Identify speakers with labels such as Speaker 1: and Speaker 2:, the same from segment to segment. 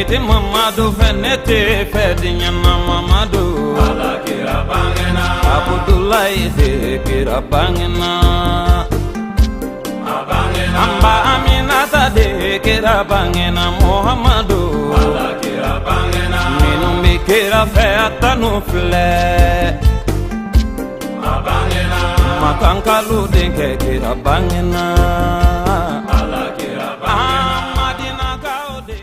Speaker 1: tɛ Mamadu fɛ, ne tɛ fɛ diɲɛ na Mamadu.
Speaker 2: Ala kira bangena.
Speaker 1: Abudulayi de kira bangena.
Speaker 2: A bangena.
Speaker 1: An ba Aminata de kira bangena Muhamadu.
Speaker 2: Ala kira bangena.
Speaker 1: Minnu bɛ kira fɛ, a tanu filɛ.
Speaker 2: A bangena.
Speaker 1: Makankalu denkɛ kira bangena.
Speaker 2: Ala kira bangena.
Speaker 1: Madinakaw de.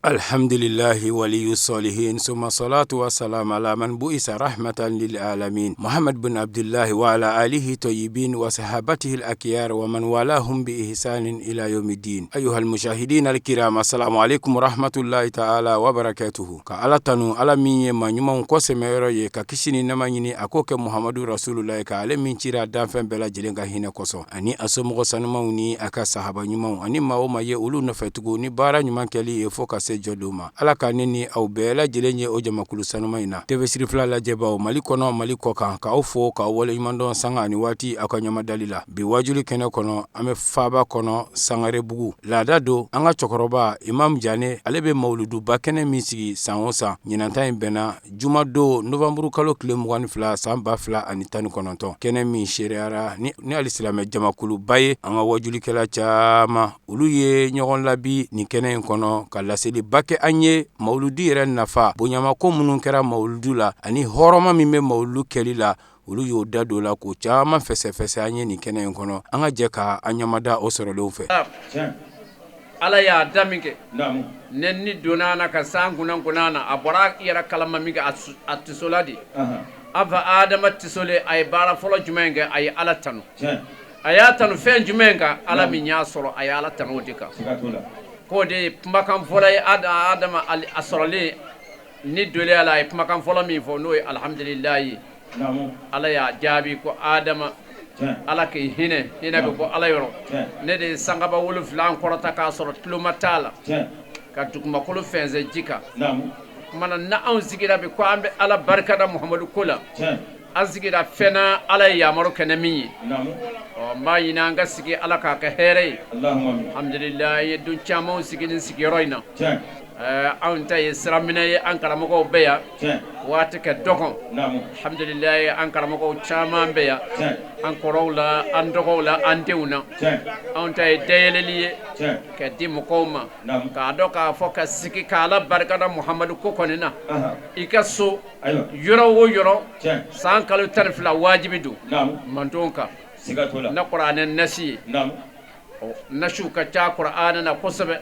Speaker 3: الحمد لله ولي الصالحين، ثم الصلاة والسلام على من بعث رحمة للعالمين، محمد بن عبد الله، وعلى آله الطيبين وصحابته الأكيار ومن والاهم بإحسان إلى يوم الدين. أيها المشاهدين الكرام، السلام عليكم ورحمة الله تعالى وبركاته. Ka Ala tanu, Ala min ye maa ɲumanw kɔsɛmɛyɔrɔ ye, ka kisi ni nɛma ɲini a k'o kɛ Muhamadu Rasulula ye, ka ale min cira danfɛn bɛɛ lajɛlen ka hinɛ kosɔn, ani a somɔgɔ sanumanw ni a ka sahaba ɲumanw, ani maa o maa ye olu nɔfɛ tugun ni baara ɲuman kɛli ye fo ka se jɔdon ma. Ala ka ne ni aw bɛɛ lajɛlen ye o jamakulu sanuman in na. TV Siri fila lajɛbaw, Mali kɔnɔ, Mali kɔ kan, k'aw fo k'aw waleɲumandɔn sanga ani waati aw ka ɲamadali la. Bi wajuli kɛnɛ kɔnɔ, an bɛ faaba kɔnɔ, Sangarebugu. Laada don, an ka cɛkɔrɔba Imam Jane, ale bɛ mawuluduba kɛnɛ min sigi san o san, ɲinanta in bɛnna jumadon, novanburu kalo tile 22, san 2019, kɛnɛ min seereyara ni alisilamɛ jamakuluba ye. An ka wajulikɛla caman, olu ye ɲɔgɔn labi nin kɛnɛ in kɔnɔ ka laseliba kɛ an ye mawuludi yɛrɛ nafa, bonyamako minnu kɛra mawuludu la, ani hɔrɔma min bɛ mawuludu kɛli la. Olu y'o da don la k'o caman fɛsɛfɛsɛ an ye nin kɛnɛ in kɔnɔ. An ka jɛ ka an ɲamada o sɔrɔlenw fɛ.
Speaker 4: Ala y'a da min kɛ, ne ni donna na ka san kunna kunna na, a bɔra yɛrɛ kalama min kɛ, a tisola de. An fa Adama tisole, a ye baara fɔlɔ jumɛn kɛ? A ye Ala tanu. A y'a tanu fɛn jumɛn kan? Ala min y'a sɔrɔ, a ye Ala tanu o de kan, k'o de ye kumakan fɔlɔ ye. Adama a sɔrɔlen ni dole la, a ye kumakan fɔlɔ min fɔ, n'o ye alhamdulilayi. Ala y'a jaabi ko: Adama, Ala k'i hinɛ, hinɛ bɛ bɔ Ala yɔrɔ. Ne de ye sankaba 7 kɔrɔta k'a sɔrɔ tuloma t'a la, ka dugumakolo fɛnsɛn ji kan. Kumana na anw sigira bi ko an bɛ Ala barikada Muhamadu ko la, an sigira fɛn na Ala ye yamaru kɛ ni min ye. Ɔ, n b'a ɲini an ka sigi, Ala k'a kɛ hɛrɛ ye. Alhamdulilayi, ye don camanw sigi nin sigiyɔrɔ in na. Anw ta ye siraminɛ ye, an karamɔgɔw bɛ yan, waati kɛ dɔgɔn. Alhamdulilayi, an karamɔgɔw caman bɛ yan, an kɔrɔw la, an dɔgɔw la, an denw na. Anw ta ye dayɛlɛli ye ka di mɔgɔw ma k'a dɔn k'a fɔ ka sigi k'Ala barikada Muhamadu ko kɔni na, i ka so, yɔrɔ o yɔrɔ, san kalo 12 wajibi don mantonw kan na kuranɛ nasi ye. Nasiw ka ca kuranɛ na kosɛbɛ.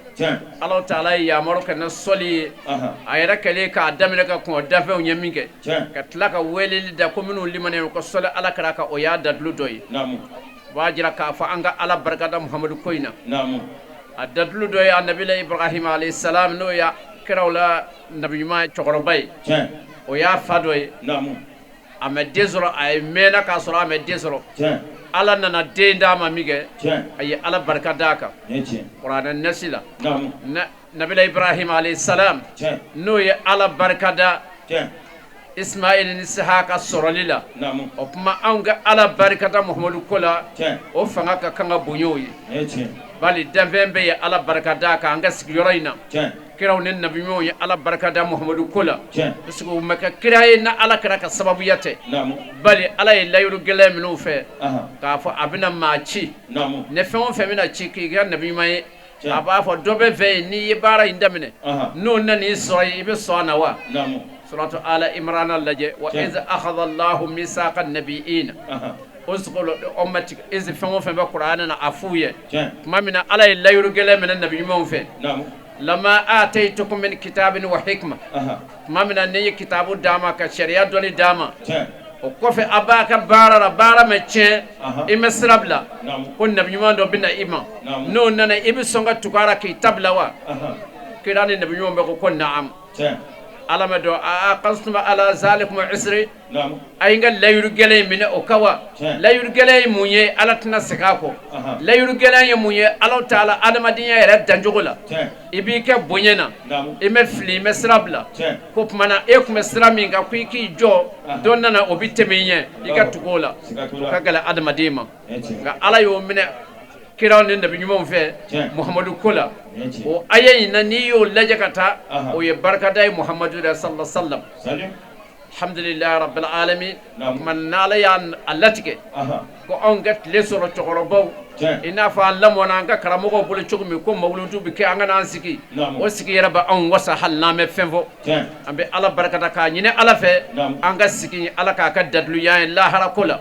Speaker 4: Ala taala ye yamaru kɛ na sɔli ye, a yɛrɛ kɛlen k'a daminɛ ka kɔn dafɛnw ye min kɛ, ka tila ka weleli da ko minnu limaniya, u ka sɔli Ala kira kan, o y'a datulu dɔ ye. O b'a jira k'a fɔ an ka Ala barikada Muhamadu ko in na. A datulu dɔ ye a nabila Ibrahima alayhi salam, n'o ya kiraw la nabi ɲuman cɛkɔrɔba ye, o y'a fa dɔ ye. A ma den sɔrɔ, a ye mɛnna k'a sɔrɔ a ma den sɔrɔ. Ala nana den d'a ma min kɛ, a ye Ala barika d'a kan kuranɛ nasi la. Nabila Ibrahim alayhi salam, n'o ye Ala barika da Ismail ni Sihaka sɔrɔli la. O tuma anw ka Ala barika da Muhamadu ko la, o fanga ka kan ka bonya o ye. Bali danfɛn bɛɛ ye Ala barika d'a kan. An ka sigiyɔrɔ in na, kiraw ni nabiɲumanw ye Ala barika da Muhamadu ko la, parce que u ma kɛ kira ye na Ala kɛra ka sababuya tɛ. Bali Ala ye layiru gɛlɛn minnu fɛ k'a fɔ a bɛna maa ci, ne fɛn o fɛn bɛna ci k'i kɛ nabi ɲuman ye, a b'a fɔ dɔ bɛ fɛ yen, n'i ye baara in daminɛ, n'o nan'i sɔrɔ yen, i bɛ sɔn a na wa? Suratu Ala Imrana lajɛ: wa iz akhadha Allahu mithaqa nabiyina uzkulu ummati iz. Fɛn o fɛn bɛ kuranɛ na, a f'u ye tuma min na Ala ye layiru gɛlɛn minɛ nabi ɲumanw fɛ: lama ataytukum min kitabin wa hikma. Tuma min na ne ye kitabu d'a ma, ka sariya dɔnni d'a ma, o kɔfɛ a b'a ka baara la, baara ma tiɲɛ, i ma sira bila, ko nabi ɲuman dɔ bɛ na i ma, n'o nana, i bɛ sɔn ka tugu a la k'i ta bila wa? Kira ni nabi ɲumanw bɛ ko naam. Ala ma dɔn a aqastum ala zalikum isri, a ye n ka layiru gɛlɛn in minɛ o kan wa? Layiru gɛlɛn ye mun ye? Ala tɛna segin a kɔ. Layiru gɛlɛn ye mun ye? Ala taala adamadenya yɛrɛ dancogo la, i b'i kɛ bonya na, i ma fili, i ma sira bila. Ko tuma na e tun bɛ sira min kan, ko i k'i jɔ, dɔ nana, o bɛ tɛmɛ i ɲɛ, i ka tugu o la, o ka gɛlɛn adamaden ma. Nka Ala y'o minɛ. Kiraw ni nabi ɲumanw fɛ Muhamadu ko la o aya in na, n'i y'o lajɛ ka taa, o ye barikada ye Muhamadu la sallallahu alaihi wasallam. Alhamdulillahi rabbil alamin. Man n'Ala y'a latigɛ ko anw ka tile sɔrɔ cɛkɔrɔbaw, i n'a fɔ an lamɔna an ka karamɔgɔw bolo cogo min ko mawuludu bɛ kɛ, an ka n'an sigi, o sigi yɛrɛ bɛ anw wasa hali n'an bɛ fɛn fɔ. An bɛ Ala barikada k'a ɲini Ala fɛ an ka sigi, Ala k'a ka daliluya ye lahara ko la,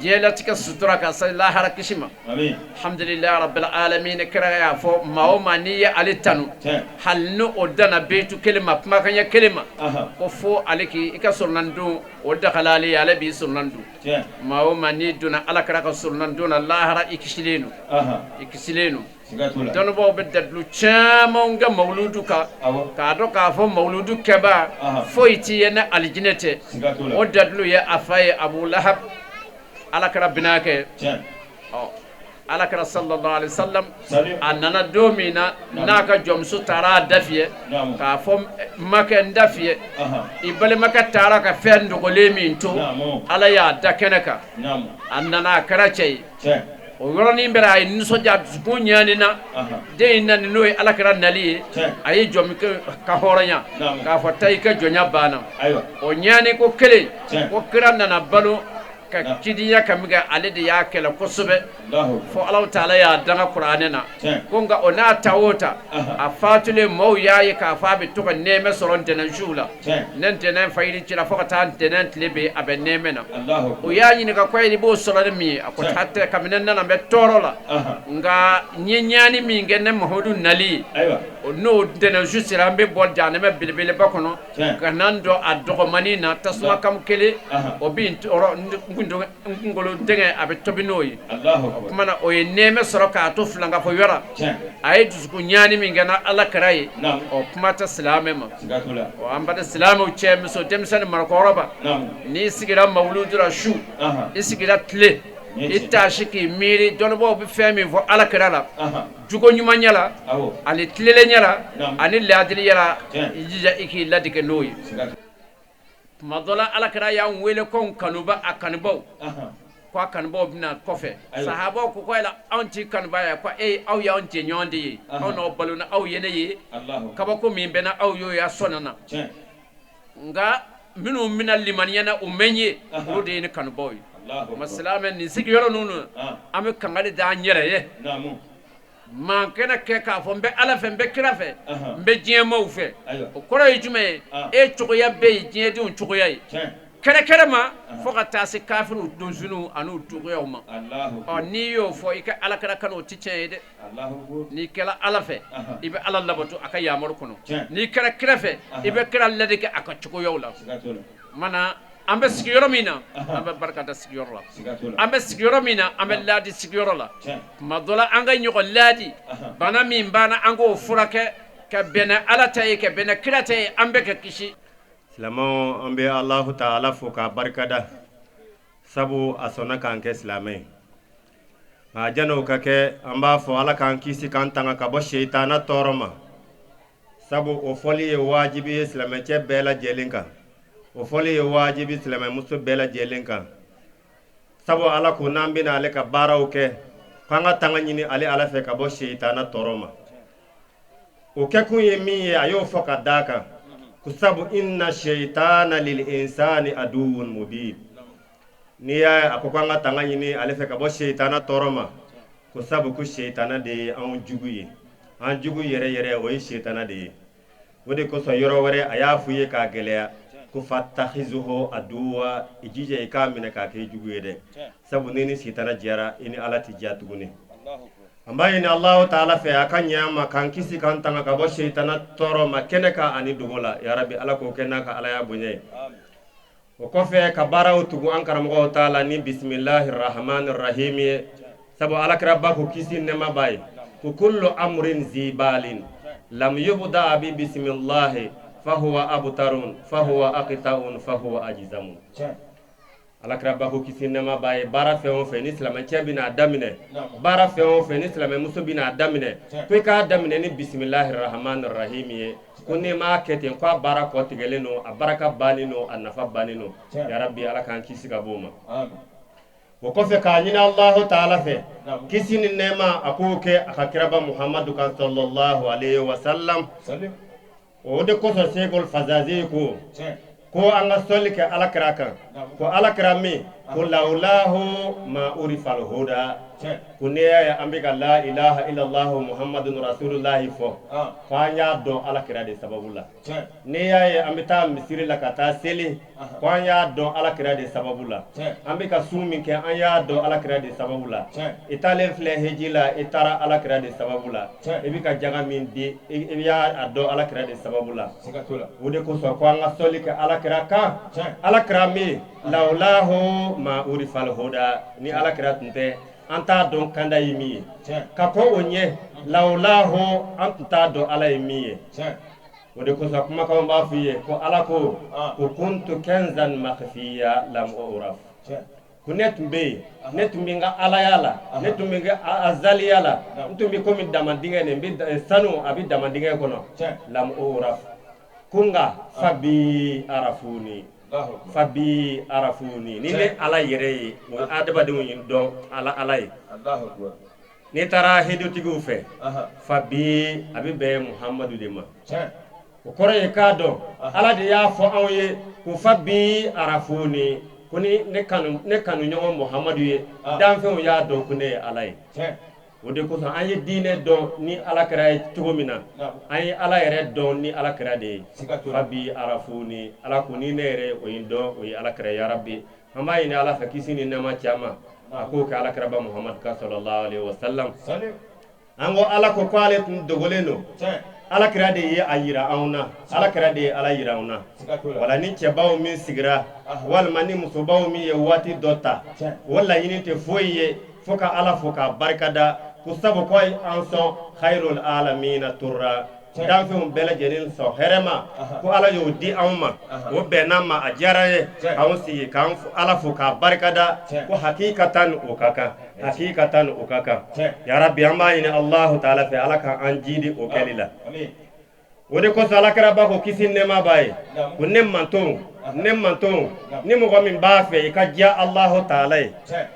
Speaker 4: diɲɛ latigɛ sutura ka se lahara kisi ma. Alhamdulillahi rabbil alamin. Kira y'a fɔ maa o maa n'i ye ale tanu, hali ni o danna beyitu kelen ma, kumakan ɲɛ kelen ma, ko fo ale k'i ka sɔrɔlan o dakala ale ye, ale b'i sɔrɔlan dun. Maa o maa n'i donna Ala kira ka sɔrɔlan don na lahara, i kisilen don, i kisilen don. Dɔnnibaw bɛ dalilu caman kɛ mawuludu kan k'a dɔn k'a fɔ mawuludu kɛbaa foyi t'i ye ni alijinɛ tɛ. O dalilu ye a fa ye Abu Lahab, Ala kira binakɛ. Ɔ Ala kira sallallahu alaihi wasallam a nana don min na n'a ka jɔnmuso taara a dafiyɛ k'a fɔ makɛ n dafiyɛ, i balimakɛ taara ka fɛn dogolen min to, Ala y'a da kɛnɛ kan. A nana a kɛra cɛ ye, o yɔrɔnin bɛɛ a ye nisɔndiya, dusukun ɲaani na. Den in nani n'o ye Ala kira nali ye, a ye jɔnmuso ka hɔrɔnya k'a fɔ taa i ka jɔnya banna. O ɲaani ko kelen ko kira nana balo ka cidenya ka min kɛ, ale de y'a kɛlɛ kosɛbɛ fo Alahu taala y'a danga kuranɛ na ko nka o n'a ta o ta a fatulen, maaw y'a ye k'a fɔ a bɛ to ka nɛɛmɛ sɔrɔ ntɛnɛnsuw la, ne ntɛnɛn fajiri cira fo ka taa ntɛnɛn tile bɛ a bɛ nɛɛmɛ na. O y'a ɲininka ko i b'o sɔrɔ ni min ye, a ko hatɛ kabini ne nana n bɛ tɔɔrɔ la, nka n ye ɲaani min kɛ ne Mahamadu nali ye, o n'o ntɛnɛnsu sera an bɛ bɔ jahanama belebeleba kɔnɔ ka na n dɔn a dɔgɔmanin na tasuma kam kelen, o bɛ n tɔɔrɔ n kunkolo dɛgɛ a bɛ tobi n'o ye. O tuma na o ye nɛɛmɛ sɔrɔ k'a to filankafo yɔrɔ, a ye dusukun ɲaani min kɛ n'Ala kira ye, o kuma tɛ silamɛ ma. Ɔ an ba silamɛw, cɛ muso denmisɛnnin marakɔrɔba, n'i sigira mawuludu la su, i sigira tile, i taasi k'i miiri dɔnnibaaw bɛ fɛn min fɔ Ala kira la, jogo ɲuman la ani tilelenya la ani laadiriya la, i jija i k'i ladege n'o ye. Tuma dɔ la Ala kira y'an wele ko n kanuba, a kanubaw ko a kanubaw bɛna kɔfɛ. Sahabaw ko ko yala anw t'i kanuba ye, ko e aw y'anw jɛɲɔgɔn de ye, aw n'aw balona, aw ye ne ye, kabako min bɛ na aw y'o ye a sɔnna na, nka minnu bɛna limaniya na u mɛn ye, olu de ye ne kanubaw ye. Ma silamɛ nin sigiyɔrɔ ninnu an bɛ kangari da an yɛrɛ ye, maa kɛnɛ kɛ k'a fɔ n bɛ Ala fɛ, n bɛ kira fɛ, n bɛ diɲɛmaaw fɛ. O kɔrɔ ye jumɛn ye? E cogoya bɛ yen diɲɛdenw cogoya ye kɛrɛkɛrɛ ma fo ka taa se kafiriw donsunw an'u cogoyaw ma. Ɔ n'i y'o fɔ i ka Ala kira kanu, o tɛ tiɲɛ ye dɛ. N'i kɛra Ala fɛ, i bɛ Ala labato a ka yamaru kɔnɔ. N'i kɛra kira fɛ, i bɛ kira ladege a ka cogoyaw la. Mana an bɛ sigiyɔrɔ min na, an bɛ barika da sigiyɔrɔ la. An bɛ sigiyɔrɔ min na, an bɛ laadi sigiyɔrɔ la. Tuma dɔ la an ka ɲɔgɔn laadi, bana min banna an k'o furakɛ ka bɛn Ala ta ye, ka bɛn kira ta ye, an bɛ ka kisi.
Speaker 5: Silamɛw, an bɛ Alahu taala fo k'a barikada, sabu a sɔnna k'an kɛ silamɛ ye. Nka janni o ka kɛ, an b'a fɔ Ala k'an kisi k'an tanga ka bɔ seyitana tɔɔrɔ ma, sabu o fɔli ye wajibi ye silamɛcɛ bɛɛ lajɛlen kan, o fɔli ye wajibi silamɛmuso bɛɛ lajɛlen kan, sabu Ala ko n'an bɛna ale ka baaraw kɛ, k'an ka tanga ɲini ale Ala fɛ ka bɔ seyitana tɔɔrɔ ma. O kɛkun ye min ye, a y'o fɔ ka d'a kan ko sabu inna seyitana lil insani aduwwun mubin. N'i y'a ye a ko k'an ka tanga ɲini ale fɛ ka bɔ seyitana tɔɔrɔ ma, ko sabu ko seyitana de ye anw jugu ye, an jugu yɛrɛ yɛrɛ o ye seyitana de ye. O de kosɔn yɔrɔ wɛrɛ a y'a f'u ye k'a gɛlɛya ko fatakhizuhu aduwa, i jija i k'a minɛ k'a kɛ jugu ye dɛ, sabu ni ni seyitana jɛra, i ni Ala tɛ diya tuguni. An b'a ɲini Alahu taala fɛ a ka ɲɛ an ma k'an kisi k'an tanga ka bɔ seyitana tɔɔrɔ ma kɛnɛ kan ani dogo la. Yarabi, Ala k'o kɛ n'a ka Alaya bonya ye. O kɔfɛ ka baaraw tugu an karamɔgɔw ta la ni bisimilahi rahmani rahim ye, sabu alakiraba ko kisi nɛɛma b'a ye ko kullu amrin zibalin lam yubda bi bisimilahi fahuwa abtarun fahuwa aqtaun fahuwa ajzamun. Alakiraba ko kisi nɛɛma b'a ye, baara fɛn o fɛn ni silamɛcɛ bɛna a daminɛ, baara fɛn o fɛn ni silamɛmuso bɛna a daminɛ, ko i k'a daminɛ ni bisimilahi rahmani rahim ye, ko n'i m'a kɛ ten, k'a baara kɔ tigɛlen don, a baraka bannen don, a nafa bannen don. Yarabi, Ala k'an kisi ka bɔ o ma. O kɔfɛ k'a ɲini Alahu taala fɛ Kisi ni nɛɛma a k'o kɛ a ka kiraba Muhamadu kan sallallahu alayhi wa sallam. O de kosɔn Sekol Fazazi ko ko an ka sɔli kɛ ala kira kan, ko ala kira min ko lawulahu ma urifal huda, ko ne y'a ye an bɛ ka la ilaha illallah muhammadun rasulullahi fɔ, ko an y'a dɔn ala kira de sababu la. Ne y'a ye an bɛ taa misiri la ka taa seli, ko an y'a dɔn ala kira de sababu la. An bɛ ka sun min kɛ, an y'a dɔn ala kira de sababu la. I taalen filɛ heji la, i taara ala kira de sababu la. I bɛ ka jaga min di, i y'a dɔn ala kira de sababu la. O de kosɔn ko an ka sɔli kɛ ala kira kan, ala kira min lawulahu ma urifal huda, ni ala kira tun tɛ an t'a dɔn kanda ye min ye. Ka kɔ o ɲɛ, lawulahu an tun t'a dɔn ala ye min ye. O de kosɔn kumakanw b'a f'i ye ko ala ko ko kuntu kanzan makhfiya lam uraf, ko ne tun bɛ yen, ne tun bɛ n ka alaya la, ne tun bɛ n ka azaliya la, n tun bɛ komi damandingɛ nin bɛ sanu a bɛ damandingɛ kɔnɔ, lam uraf, ko nka fabi arafuni, fabi arafuni, ni ne ala yɛrɛ ye o ye adamadenw ye dɔn ala ala ye. N'i taara hidutigiw fɛ, fabi a bɛ bɛn Muhamadu de ma. O kɔrɔ ye k'a dɔn ala de y'a fɔ anw ye ko fabi arafuni, ko ni ne kanu ɲɔgɔn Muhamadu ye, danfɛnw y'a dɔn ko ne ye ala ye. O de kosɔn an ye diinɛ dɔn ni ala kira ye cogo min na, an ye ala yɛrɛ dɔn ni ala kira de ye. Fabi arafuni, ala ko ni ne yɛrɛ o ye dɔn, o ye ala kira ye. Yarabi, an b'a ɲini ala fɛ kisi ni nɛɛma caman a k'o kɛ ala kiraba Muhamadu kan sallallahu alaihi wa sallam. An ko ala ko k'ale tun dogolen don, ala kira de ye a yira anw na, ala kira de ye ala yira anw na. Wala ni cɛbaw min sigira walima ni musobaw min ye waati dɔ ta, o laɲini tɛ foyi ye fo ka ala fo k'a barikada, ko sabu ko an sɔn khairul alamina turra, danfɛnw bɛɛ lajɛlen sɔn hɛrɛma, ko ala y'o di anw ma, o bɛnna ma, a diyara ye k'anw sigi k'an ala fo k'a barikada, ko hakikatan o ka kan, hakikatan o ka kan. Ya Rabbi, an b'a ɲini Allahu taala fɛ ala k'an jidi o kɛli la. O de kosɔn ala kira ba ko kisi nɛɛma b'a ye, ko ne manton, ne manton, ni mɔgɔ min b'a fɛ i ka diya Allahu taala ye,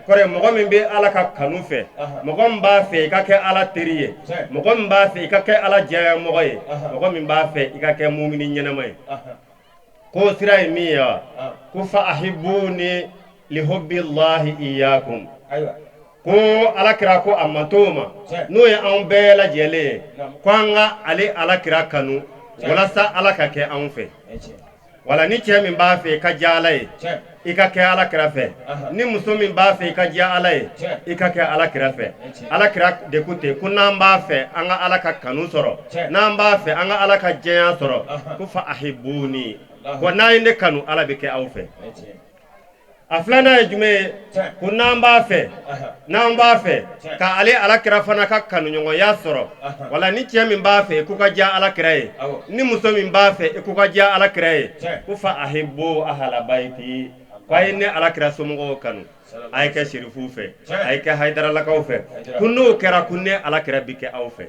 Speaker 5: kɔrɔ ye mɔgɔ min bɛ ala ka kanu fɛ, mɔgɔ min b'a fɛ i ka kɛ ala teri ye, mɔgɔ min b'a fɛ i ka kɛ ala diyanyamɔgɔ ye, mɔgɔ min b'a fɛ i ka kɛ mumini ɲɛnama ye, ko sira ye min ye wa, ko fa ahibuni lihubbillahi iyyakum, ko ala kira ko a mantonw ma, n'o ye anw bɛɛ lajɛlen ye, ko an ka ale ala kira kanu walasa ala ka kɛ anw fɛ. Wala ni cɛ min b'a fɛ i ka diya ala ye, i ka kɛ ala kira fɛ. Ni muso min b'a fɛ i ka diya ala ye, i ka kɛ ala kira fɛ. Ala kira de ko ten ko n'an b'a fɛ an ka ala ka kanu sɔrɔ, n'an b'a fɛ an ka ala ka diya sɔrɔ, ko fa ahibuni, ko n'a ye ne kanu ala bɛ kɛ aw fɛ. A filanan ye jumɛn ye, ko n'an b'a fɛ, n'an b'a fɛ ka ale ala kira fana ka kanuɲɔgɔnya sɔrɔ, wala ni cɛ min b'a fɛ k'u ka diya ala kira ye, ni muso min b'a fɛ k'u ka diya ala kira ye, ko fa ahibbu ahala bayti, ko a ye ne ala kira somɔgɔw kanu, a ye kɛ serifuw fɛ, a ye kɛ hayidaralakaw fɛ, ko n'o kɛra ko ne ala kira bi kɛ aw fɛ.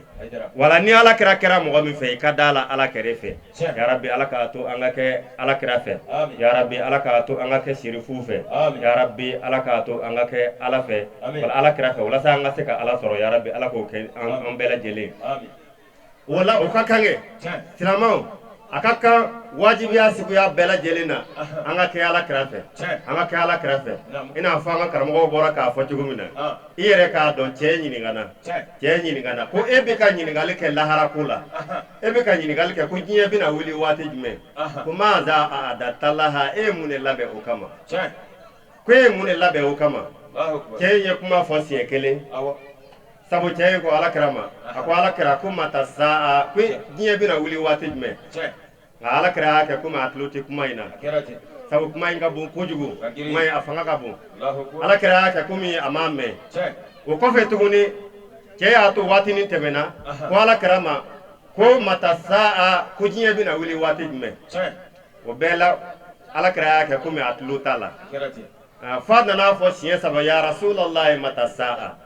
Speaker 5: Wala ni ala kira kɛra mɔgɔ min fɛ, i ka da la ala kɛrɛ fɛ. Ya Rabbi, ala k'a to an ka kɛ ala kira fɛ. Ya Rabbi, ala k'a to an ka kɛ serifuw fɛ. Ya Rabbi, ala k'a to an ka kɛ ala fɛ, wala ala kira fɛ, walasa an ka se ka ala sɔrɔ. Ya Rabbi, ala k'o kɛ an bɛɛ lajɛlen. Wala o ka kan kɛ silamɛw, a ka kan wajibiya suguya bɛɛ lajɛlen na an ka kɛ ala kira fɛ, an ka kɛ ala kira fɛ. I n'a fɔ an ka karamɔgɔw bɔra k'a fɔ cogo min na, i yɛrɛ k'a dɔn cɛ ɲininka na, cɛ ɲininka na ko e bɛ ka ɲininkali kɛ lahara ko la, e bɛ ka ɲininkali kɛ ko diɲɛ bɛna wuli waati jumɛn, ko maza a adatalaha, e ye mun de labɛn o kama, ko e ye mun de labɛn o kama. Cɛ in ye kuma fɔ siɲɛ kelen, sabu cɛ in ko ala kira ma, a ko ala kira ko mata saa, ko diɲɛ bɛna wuli waati jumɛn. Nka ala kira y'a kɛ komi a tulo tɛ kuma in na, sabu kuma in ka bon kojugu, kuma in a fanga ka bon. Ala kira y'a kɛ komi a m'a mɛn. O kɔfɛ tuguni cɛ y'a to waatinin tɛmɛna, ko ala kira ma ko mata saa, ko diɲɛ bɛna wuli waati jumɛn. O bɛɛ la ala kira y'a kɛ komi a tulo t'a la. Fa nana fɔ siɲɛ saba, ya Rasulallahi mata saa.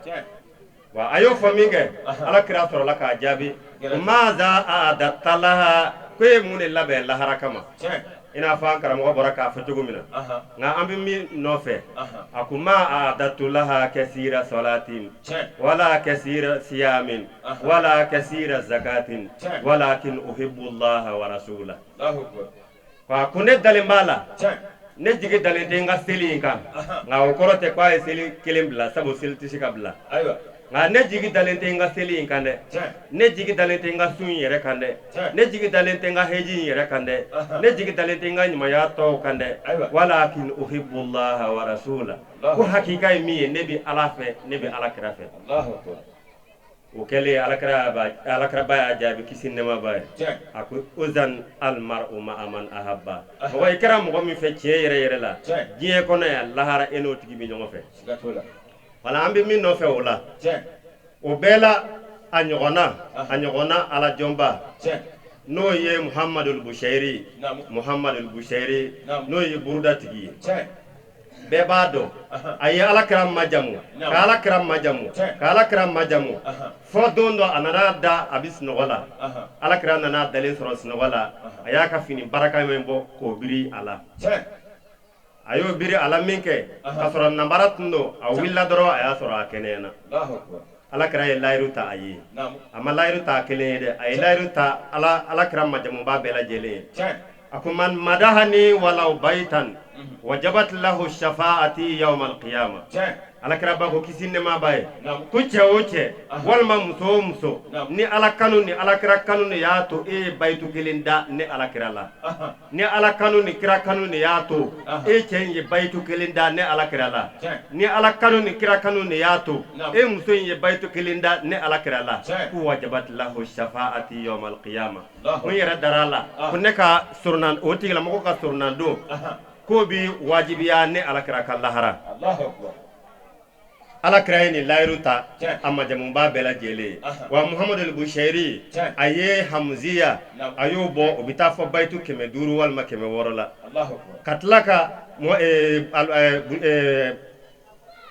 Speaker 5: Wa a y'o fɔ min kɛ, ala kira sɔrɔla k'a jaabi, maza a'adatalaha, ko e ye mun de labɛn lahara kama. I n'a fɔ an karamɔgɔ bɔra k'a fɔ cogo min na, nka an bɛ min nɔfɛ, a ko ma a'dadtu laha kasira salatin wala kasira siyamin wala kasira zakatin walakin uhibbu allaha wa rasulahu. A ko ne dalen b'a la, ne jigi dalen tɛ n ka seli in kan, nka o kɔrɔ tɛ k'a ye seli kelen bila, sabu seli tɛ se ka bila. Nka ne jigi dalen tɛ n ka seli in kan dɛ, ne jigi dalen tɛ n ka sun in yɛrɛ kan dɛ, ne jigi dalen tɛ n ka heji in yɛrɛ kan dɛ, ne jigi dalen tɛ n ka ɲumanya tɔw kan dɛ, walakin uhibbullaha wa rasulahu. Ko hakika ye min ye, ne bɛ Ala fɛ, ne bɛ Ala kira fɛ. O kɛlen, alakiraba y'a jaabi, kisi nɛɛma b'a ye, a ko uzan almar'u ma'a man ahabba, mɔgɔ i kɛra mɔgɔ min fɛ tiɲɛ yɛrɛ yɛrɛ la diɲɛ kɔnɔ yan, lahara e n'o tigi bɛ ɲɔgɔn fɛ. Wala an bɛ min nɔfɛ o la, o bɛɛ la a ɲɔgɔnna ala jɔnba, n'o ye Muhamadul Busayiri, Muhamadul Busayiri, n'o ye buruda tigi ye. Bɛɛ b'a dɔn a ye alakira majamu, ka alakira majamu, ka alakira majamu, fɔ don dɔ a nana da, a bɛ sunɔgɔ la. Alakira nana dalen sɔrɔ sunɔgɔ la, a y'a ka fini baraka min bɔ k'o biri a la. A y'o biri a la min kɛ, k'a sɔrɔ nanbara tun don, a wulila dɔrɔn, a y'a sɔrɔ a kɛnɛyana. Alakira ye layiru ta a ye. A ma layiru ta a kelen ye dɛ, a ye layiru ta alakira majamuba bɛɛ lajɛlen ye. A ko man madahani walaw bayitan wajabat lahu shafaati yawmal qiyama. Alakira ba ko kisi nɛɛma b'a ye, ko cɛ o cɛ walima muso o muso, ni Ala kanu ni alakira kanu ni y'a to e ye bayitu kelen da ne alakira la, ni Ala kanu ni kira kanu ni y'a to e cɛ in ye bayitu kelen da ne alakira la, ni Ala kanu ni kira kanu ni y'a to e muso in ye bayitu kelen da ne alakira la, ko wajabat lahu shafaati yawmal qiyama. Ko n yɛrɛ dara a la ko ne ka soronan, o tigilamɔgɔ ka soronan don k'o bi wajibiya ne alakira ka lahara. Alakira ye nin layiru ta a majamuba bɛɛ lajɛlen ye. Wa Muhamadul Busayiri, a ye hamuziya, a y'o bɔ, o bɛ taa fɔ bayitu 500 walima 600 la, ka tila ka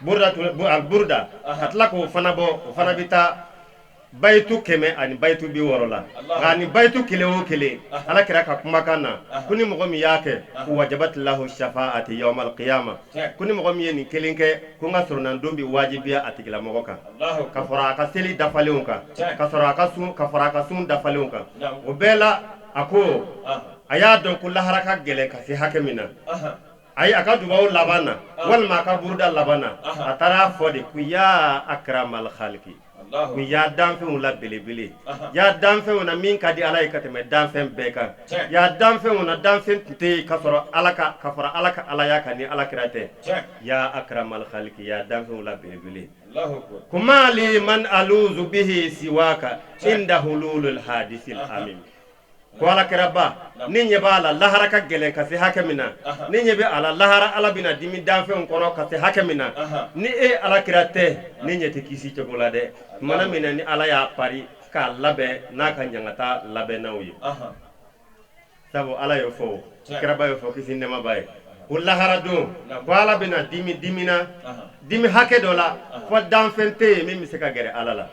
Speaker 5: buruda, ka tila k'o fana bɔ, o fana bɛ taa bayitu 100 ani bayitu 60 la. Nka ni bayitu kelen o kelen, alakira ka kumakan na, ko ni mɔgɔ min y'a kɛ, ko wajabat lahu shafaati yawmal qiyama, ko ni mɔgɔ min ye nin kelen kɛ, ko n ka sɔrɔnandon bɛ wajibiya a tigilamɔgɔ kan, ka fara a ka seli dafalenw kan, ka sɔrɔ a ka sun, ka fara a ka sun dafalenw kan. O bɛɛ la, a ko a y'a dɔn ko lahara ka gɛlɛn ka se hakɛ min na, ayi, a ka dubaw laban na walima a ka buruda laban na, a taara fɔ de ko ya akramal khaliki, ko ya danfɛnw la belebele, ya danfɛnw na min ka di Ala ye ka tɛmɛ danfɛn bɛɛ kan, ya danfɛnw na danfɛn tun tɛ yen ka sɔrɔ Ala ka, ka fara Ala ka alaya kan ni Ala kira tɛ, ya akramal khaliki, ya danfɛnw la belebele, ko mali man aluzu bihi siwaka inda hululul hadisil amin. Ko alakiraba, ni ɲɛ b'a la lahara ka gɛlɛn ka se hakɛ min na, ni ɲɛ bɛ a la lahara Ala bɛna dimi danfɛnw kɔrɔ ka se hakɛ min na, ni e alakira tɛ, ne ɲɛ tɛ kisi cogo la dɛ. Tumana min na ni Ala y'a pari k'a labɛn n'a ka ɲangata labɛnnaw ye, sabu Ala y'o fɔ, kiraba y'o fɔ, kisi nɛɛma b'a ye, ko lahara don ko Ala bɛna dimi dimina dimi hakɛ dɔ la, fɔ danfɛn tɛ yen min bɛ se ka gɛrɛ Ala la.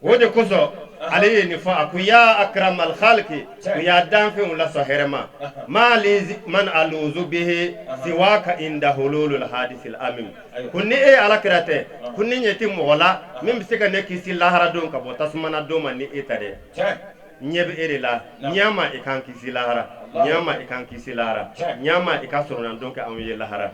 Speaker 5: O de kosɔn ale ye nin fɔ, a ko ya akramal khaliki, ko ya danfɛnw la sɔn hɛrɛma, mali man aluzu bihi siwaka inda hululul hadisil amin, ko ni e alakira tɛ, ko ni ɲɛ tɛ mɔgɔ la min bɛ se ka ne kisi lahara don ka bɔ tasuma na don ma ni e ta dɛ. Ɲɛ bɛ e de la, ɲama i k'an kisi lahara, ɲama i k'an kisi lahara, ɲama i ka sɔrɔna don kɛ anw ye lahara.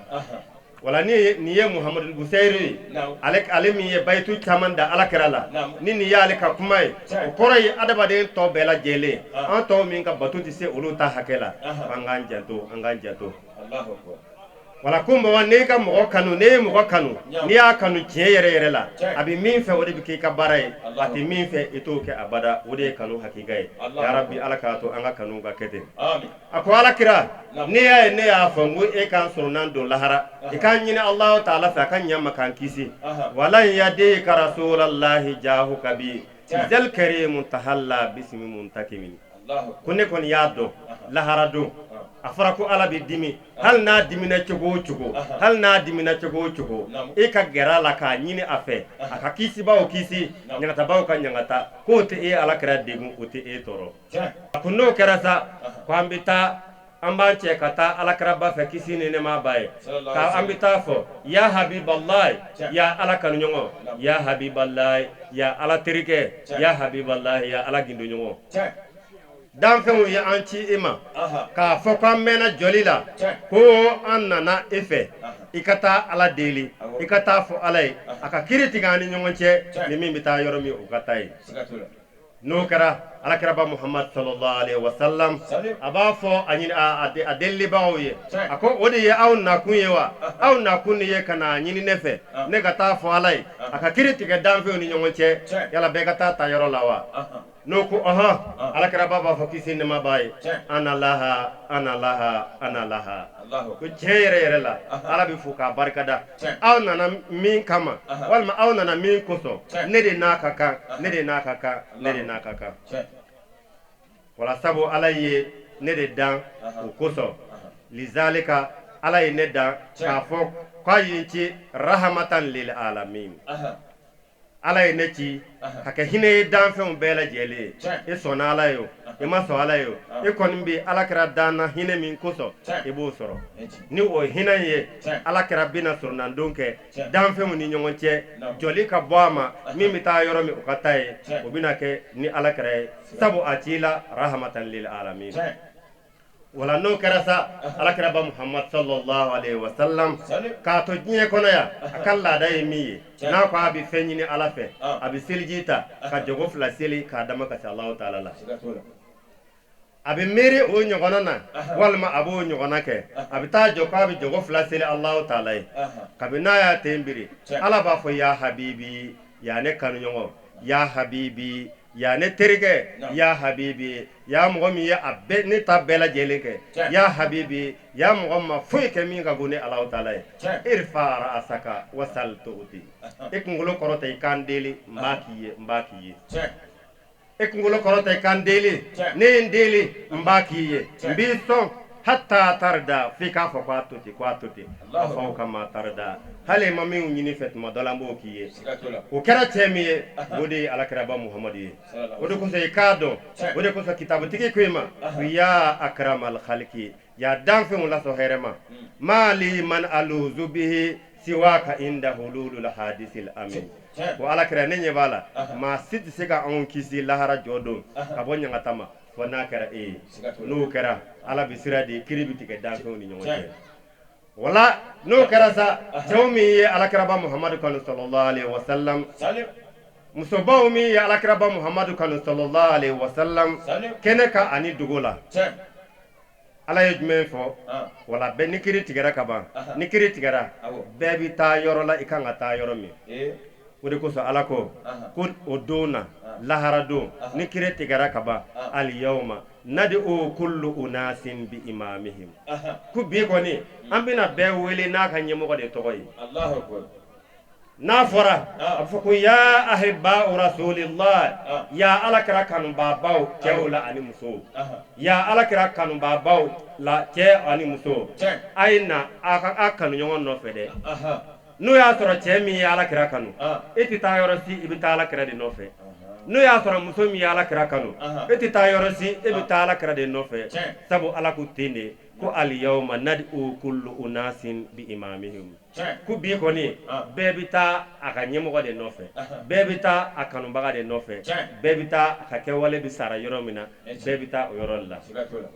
Speaker 5: Wala ni nin ye Muhamadul Busayiri ye, ale min ye bayitu caman da alakira la, ni nin y'ale ka kuma ye, o kɔrɔ ye adamaden tɔ bɛɛ lajɛlen, an tɔw min ka bato tɛ se olu ta hakɛ la, an k'an janto, an k'an janto. Wala ko mɔgɔ n'e ka mɔgɔ kanu, n'e ye mɔgɔ kanu, n'i y'a kanu tiɲɛ yɛrɛ yɛrɛ la, a bɛ min fɛ o de bɛ k'i ka baara ye, a tɛ min fɛ i t'o kɛ abada. O de ye kanu hakika ye. Ya Rabbi, Ala k'a to an ka kanu ka kɛ ten. A ko alakira, ne y'a ye, ne y'a fɔ n ko e k'an sɔrɔ don lahara, i k'an ɲini Alahu taala fɛ a ka ɲa ma k'an kisi. Wala yadika rasulallahi jahu kabi zal karimu tahalla bismi muntakimin. Ko ne kɔni y'a dɔn lahara don A fɔra ko Ala bɛ dimi hali n'a dimina cogo o cogo hali n'a dimina cogo o cogo e ka gɛrɛ a la k'a ɲini a fɛ a ka kisibaw kisi ɲangatabaw ka ɲangata k'o tɛ e Ala kira degun o tɛ e tɔɔrɔ a ko n'o kɛra sa ko an bɛ taa an b'an cɛ ka taa alakiraba fɛ kisi ni nɛɛma b'a ye ka an bɛ taa fɔ ya habibalayi ya Ala kanuɲɔgɔn ya habibalayi ya Ala terikɛ ya habibalayi ya Ala gindoɲɔgɔn danfɛnw ye an ci i ma k'a fɔ ko an mɛnna jɔli la ko an nana e fɛ i ka taa Ala deli i ka taa fɔ Ala ye a ka kiri tigɛ an ni ɲɔgɔn cɛ ni min bɛ taa yɔrɔ min o ka taa yen n'o kɛra alakiraba Muhamad sallallahu alaihi wasallam a b'a fɔ a ɲini a delibagaw ye a ko o de ye aw nakun ye wa aw nakun de ye ka na ɲini ne fɛ ne ka taa fɔ Ala ye a ka kiri tigɛ danfɛnw ni ɲɔgɔn cɛ yala bɛɛ ka taa ta yɔrɔ la wa n'o ko ɔhɔn alakiraba b'a fɔ kisi nɛɛma b'a ye ana laha ana laha ana laha ko tiɲɛ yɛrɛ yɛrɛ la Ala bɛ fo k'a barikada aw nana min kama walima aw nana min kosɔn ne de n'a ka kan ne de n'a ka kan ne de n'a ka kan wala sabu Ala ye ne de dan o kosɔn lizalika Ala ye ne dan k'a fɔ k'a ye n ci rahamatan lil alamin Ala ye ne ci ka kɛ hinɛ ye danfɛnw bɛɛ lajɛlen ye e sɔnna Ala ye o i ma sɔn Ala ye o e kɔni bɛ Ala kira danna hinɛ min kosɔn i b'o sɔrɔ ni o hinɛ ye Ala kira bɛna sɔrɔnandon kɛ danfɛnw ni ɲɔgɔn cɛ jɔli ka bɔ a ma min bɛ taa yɔrɔ min o ka taa yen o bɛna kɛ ni Ala kira ye sabu a cila rahamatan lil alamin wala n'o kɛra sa alakiraba Muhammad sallallahu alaihi wasallam k'a to diɲɛ kɔnɔ yan a ka laada ye min ye n'a ko a bɛ fɛn ɲini Ala fɛ a bɛ seliji ta ka jɔgo fila seli k'a dama ka se Alahu taala la a bɛ miiri o ɲɔgɔnna na walima a b'o ɲɔgɔnna kɛ a bɛ taa jɔ k'a bɛ jɔgo fila seli Alahu taala ye kabini n'a y'a ten biri Ala b'a fɔ ya habibi ya ne kanuɲɔgɔn ya habibi ya ne terikɛ ya habibi ya mɔgɔ min ye a bɛɛ ne ta bɛɛ lajɛlen kɛ ya habibi ya mɔgɔ ma foyi kɛ min ka go ne Alahu taala ye irfa ra'asaka wasal tu'ti e kunkolo kɔrɔta i kan deli n b'a k'i ye n b'a k'i ye e kunkolo kɔrɔta i kan deli ne ye n deli n b'a k'i ye n b'i sɔn hatta tarda f'i k'a fɔ k'a to ten k'a to ten a fɔ kama tarda hali ma min ɲini fɛ tuma dɔ la n b'o k'i ye o kɛra cɛ min ye o de ye alakiraba Muhamadu ye o de kosɔn i k'a dɔn o de kosɔn kitabutigi ko i ma ya akramal khaliki ya danfɛnw lasɔn hɛrɛma mali man aluzu bihi siwaka inda hululul hadisil amin ko alakira ne ɲɛ b'a la maa si tɛ se ka anw kisi lahara jɔ don ka bɔ ɲangata ma fo n'a kɛra e ye n'o kɛra Ala bɛ sira di kiri bɛ tigɛ danfɛnw ni ɲɔgɔn cɛ wala n'o kɛra sa cɛw min ye alakiraba Muhamadu kanu sallallahu alaihi wasallam musobaw min ye alakiraba Muhamadu kanu sallallahu alaihi wasallam kɛnɛ kan ani dogo la Ala ye jumɛn fɔ wala bɛɛ ni kiri tigɛra ka ban ni kiri tigɛra bɛɛ bɛ taa yɔrɔ la i kan ka taa yɔrɔ min o de kosɔn Ala ko ko o don na lahara don ni kiri tigɛra ka ban al yawma nad'u kullu unasin bi imamihim ko bi kɔni an bɛna bɛɛ wele n'a ka ɲɛmɔgɔ de tɔgɔ ye n'a fɔra a fɔ ko ya ahibba rasulillah ya Ala kira kanubaabaw cɛw la ani musow ya Ala kira kanubaabaw la cɛ ani muso a ye na a ka kanu ɲɔgɔn nɔfɛ dɛ n'o y'a sɔrɔ cɛ min ye Ala kira kanu e tɛ taa yɔrɔ si i bɛ taa Ala kira de nɔfɛ n'o y'a sɔrɔ muso min ye Ala kira kanu e tɛ taa yɔrɔ si e bɛ taa Ala kira de nɔfɛ sabu Ala ko ten de ko al yawma nad'u kullu unasin bi imamihim ko bi kɔni bɛɛ bɛ taa a ka ɲɛmɔgɔ de nɔfɛ bɛɛ bɛ taa a kanubaga de nɔfɛ bɛɛ bɛ taa a ka kɛwale bɛ sara yɔrɔ min na bɛɛ bɛ taa o yɔrɔ la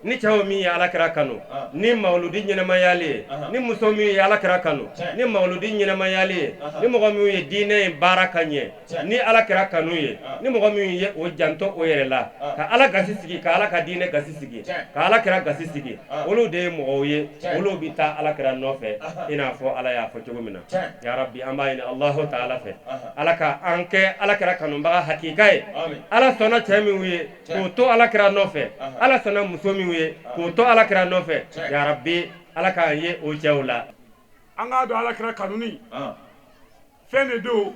Speaker 5: ni cɛw min ye Ala kira kanu ni mawuludi ɲɛnamayali ye ni muso min ye Ala kira kanu ni mawuludi ɲɛnamayali ye ni mɔgɔ min ye diinɛ in baara ka ɲɛ ni Ala kira kanu ye ni mɔgɔ min ye o janto o yɛrɛ la ka Ala gasi sigi ka Ala ka diinɛ gasi sigi ka Ala kira gasi sigi olu de ye mɔgɔw ye olu bɛ taa Ala kira nɔfɛ i n'a fɔ Ala y'a fɔ cogo min na ya Rabbi an b'a ɲini Alahu taala fɛ Ala ka an kɛ Ala kira kanubaga hakika ye Ala sɔnna cɛ minnu ye k'o to Ala kira nɔfɛ Ala sɔnna muso minnu ye k'o to Ala kira nɔfɛ ya Rabbi Ala k'an ye o cɛw la
Speaker 6: an k'a dɔn Ala kira kanuni fɛn de don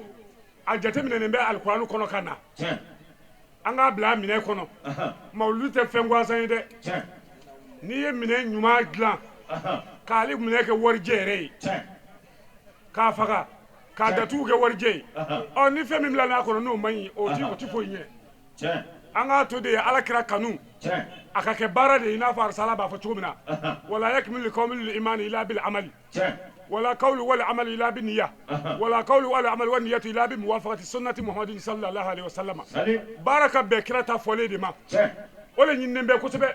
Speaker 6: a jateminɛnen bɛ alikuranɛ kɔnɔ ka na an k'a bila a minɛ kɔnɔ mawuludu tɛ fɛn gansan ye dɛ. N'i ye minɛn ɲuman dilan k'ale minɛ kɛ warijɛ yɛrɛ ye, k'a faga k'a datugu kɛ warijɛ ye, ɔ ni fɛn min bila n'a kɔnɔ n'o man ɲi, o ti foyi ɲɛ. An k'a to de Ala kira kanu a ka kɛ baara de ye, i n'a fɔ arisala b'a fɔ cogo min na, wala yakmilu qawlul imani illa bil amali, wala qawlu wal amali illa bin niyya, wala qawlu wal amali wan niyyatu illa bi muwafaqati sunnati Muhammadin sallallahu alaihi wasallam. Baara ka bɛn kira ta fɔlen de ma, o de ɲininen bɛ kosɛbɛ.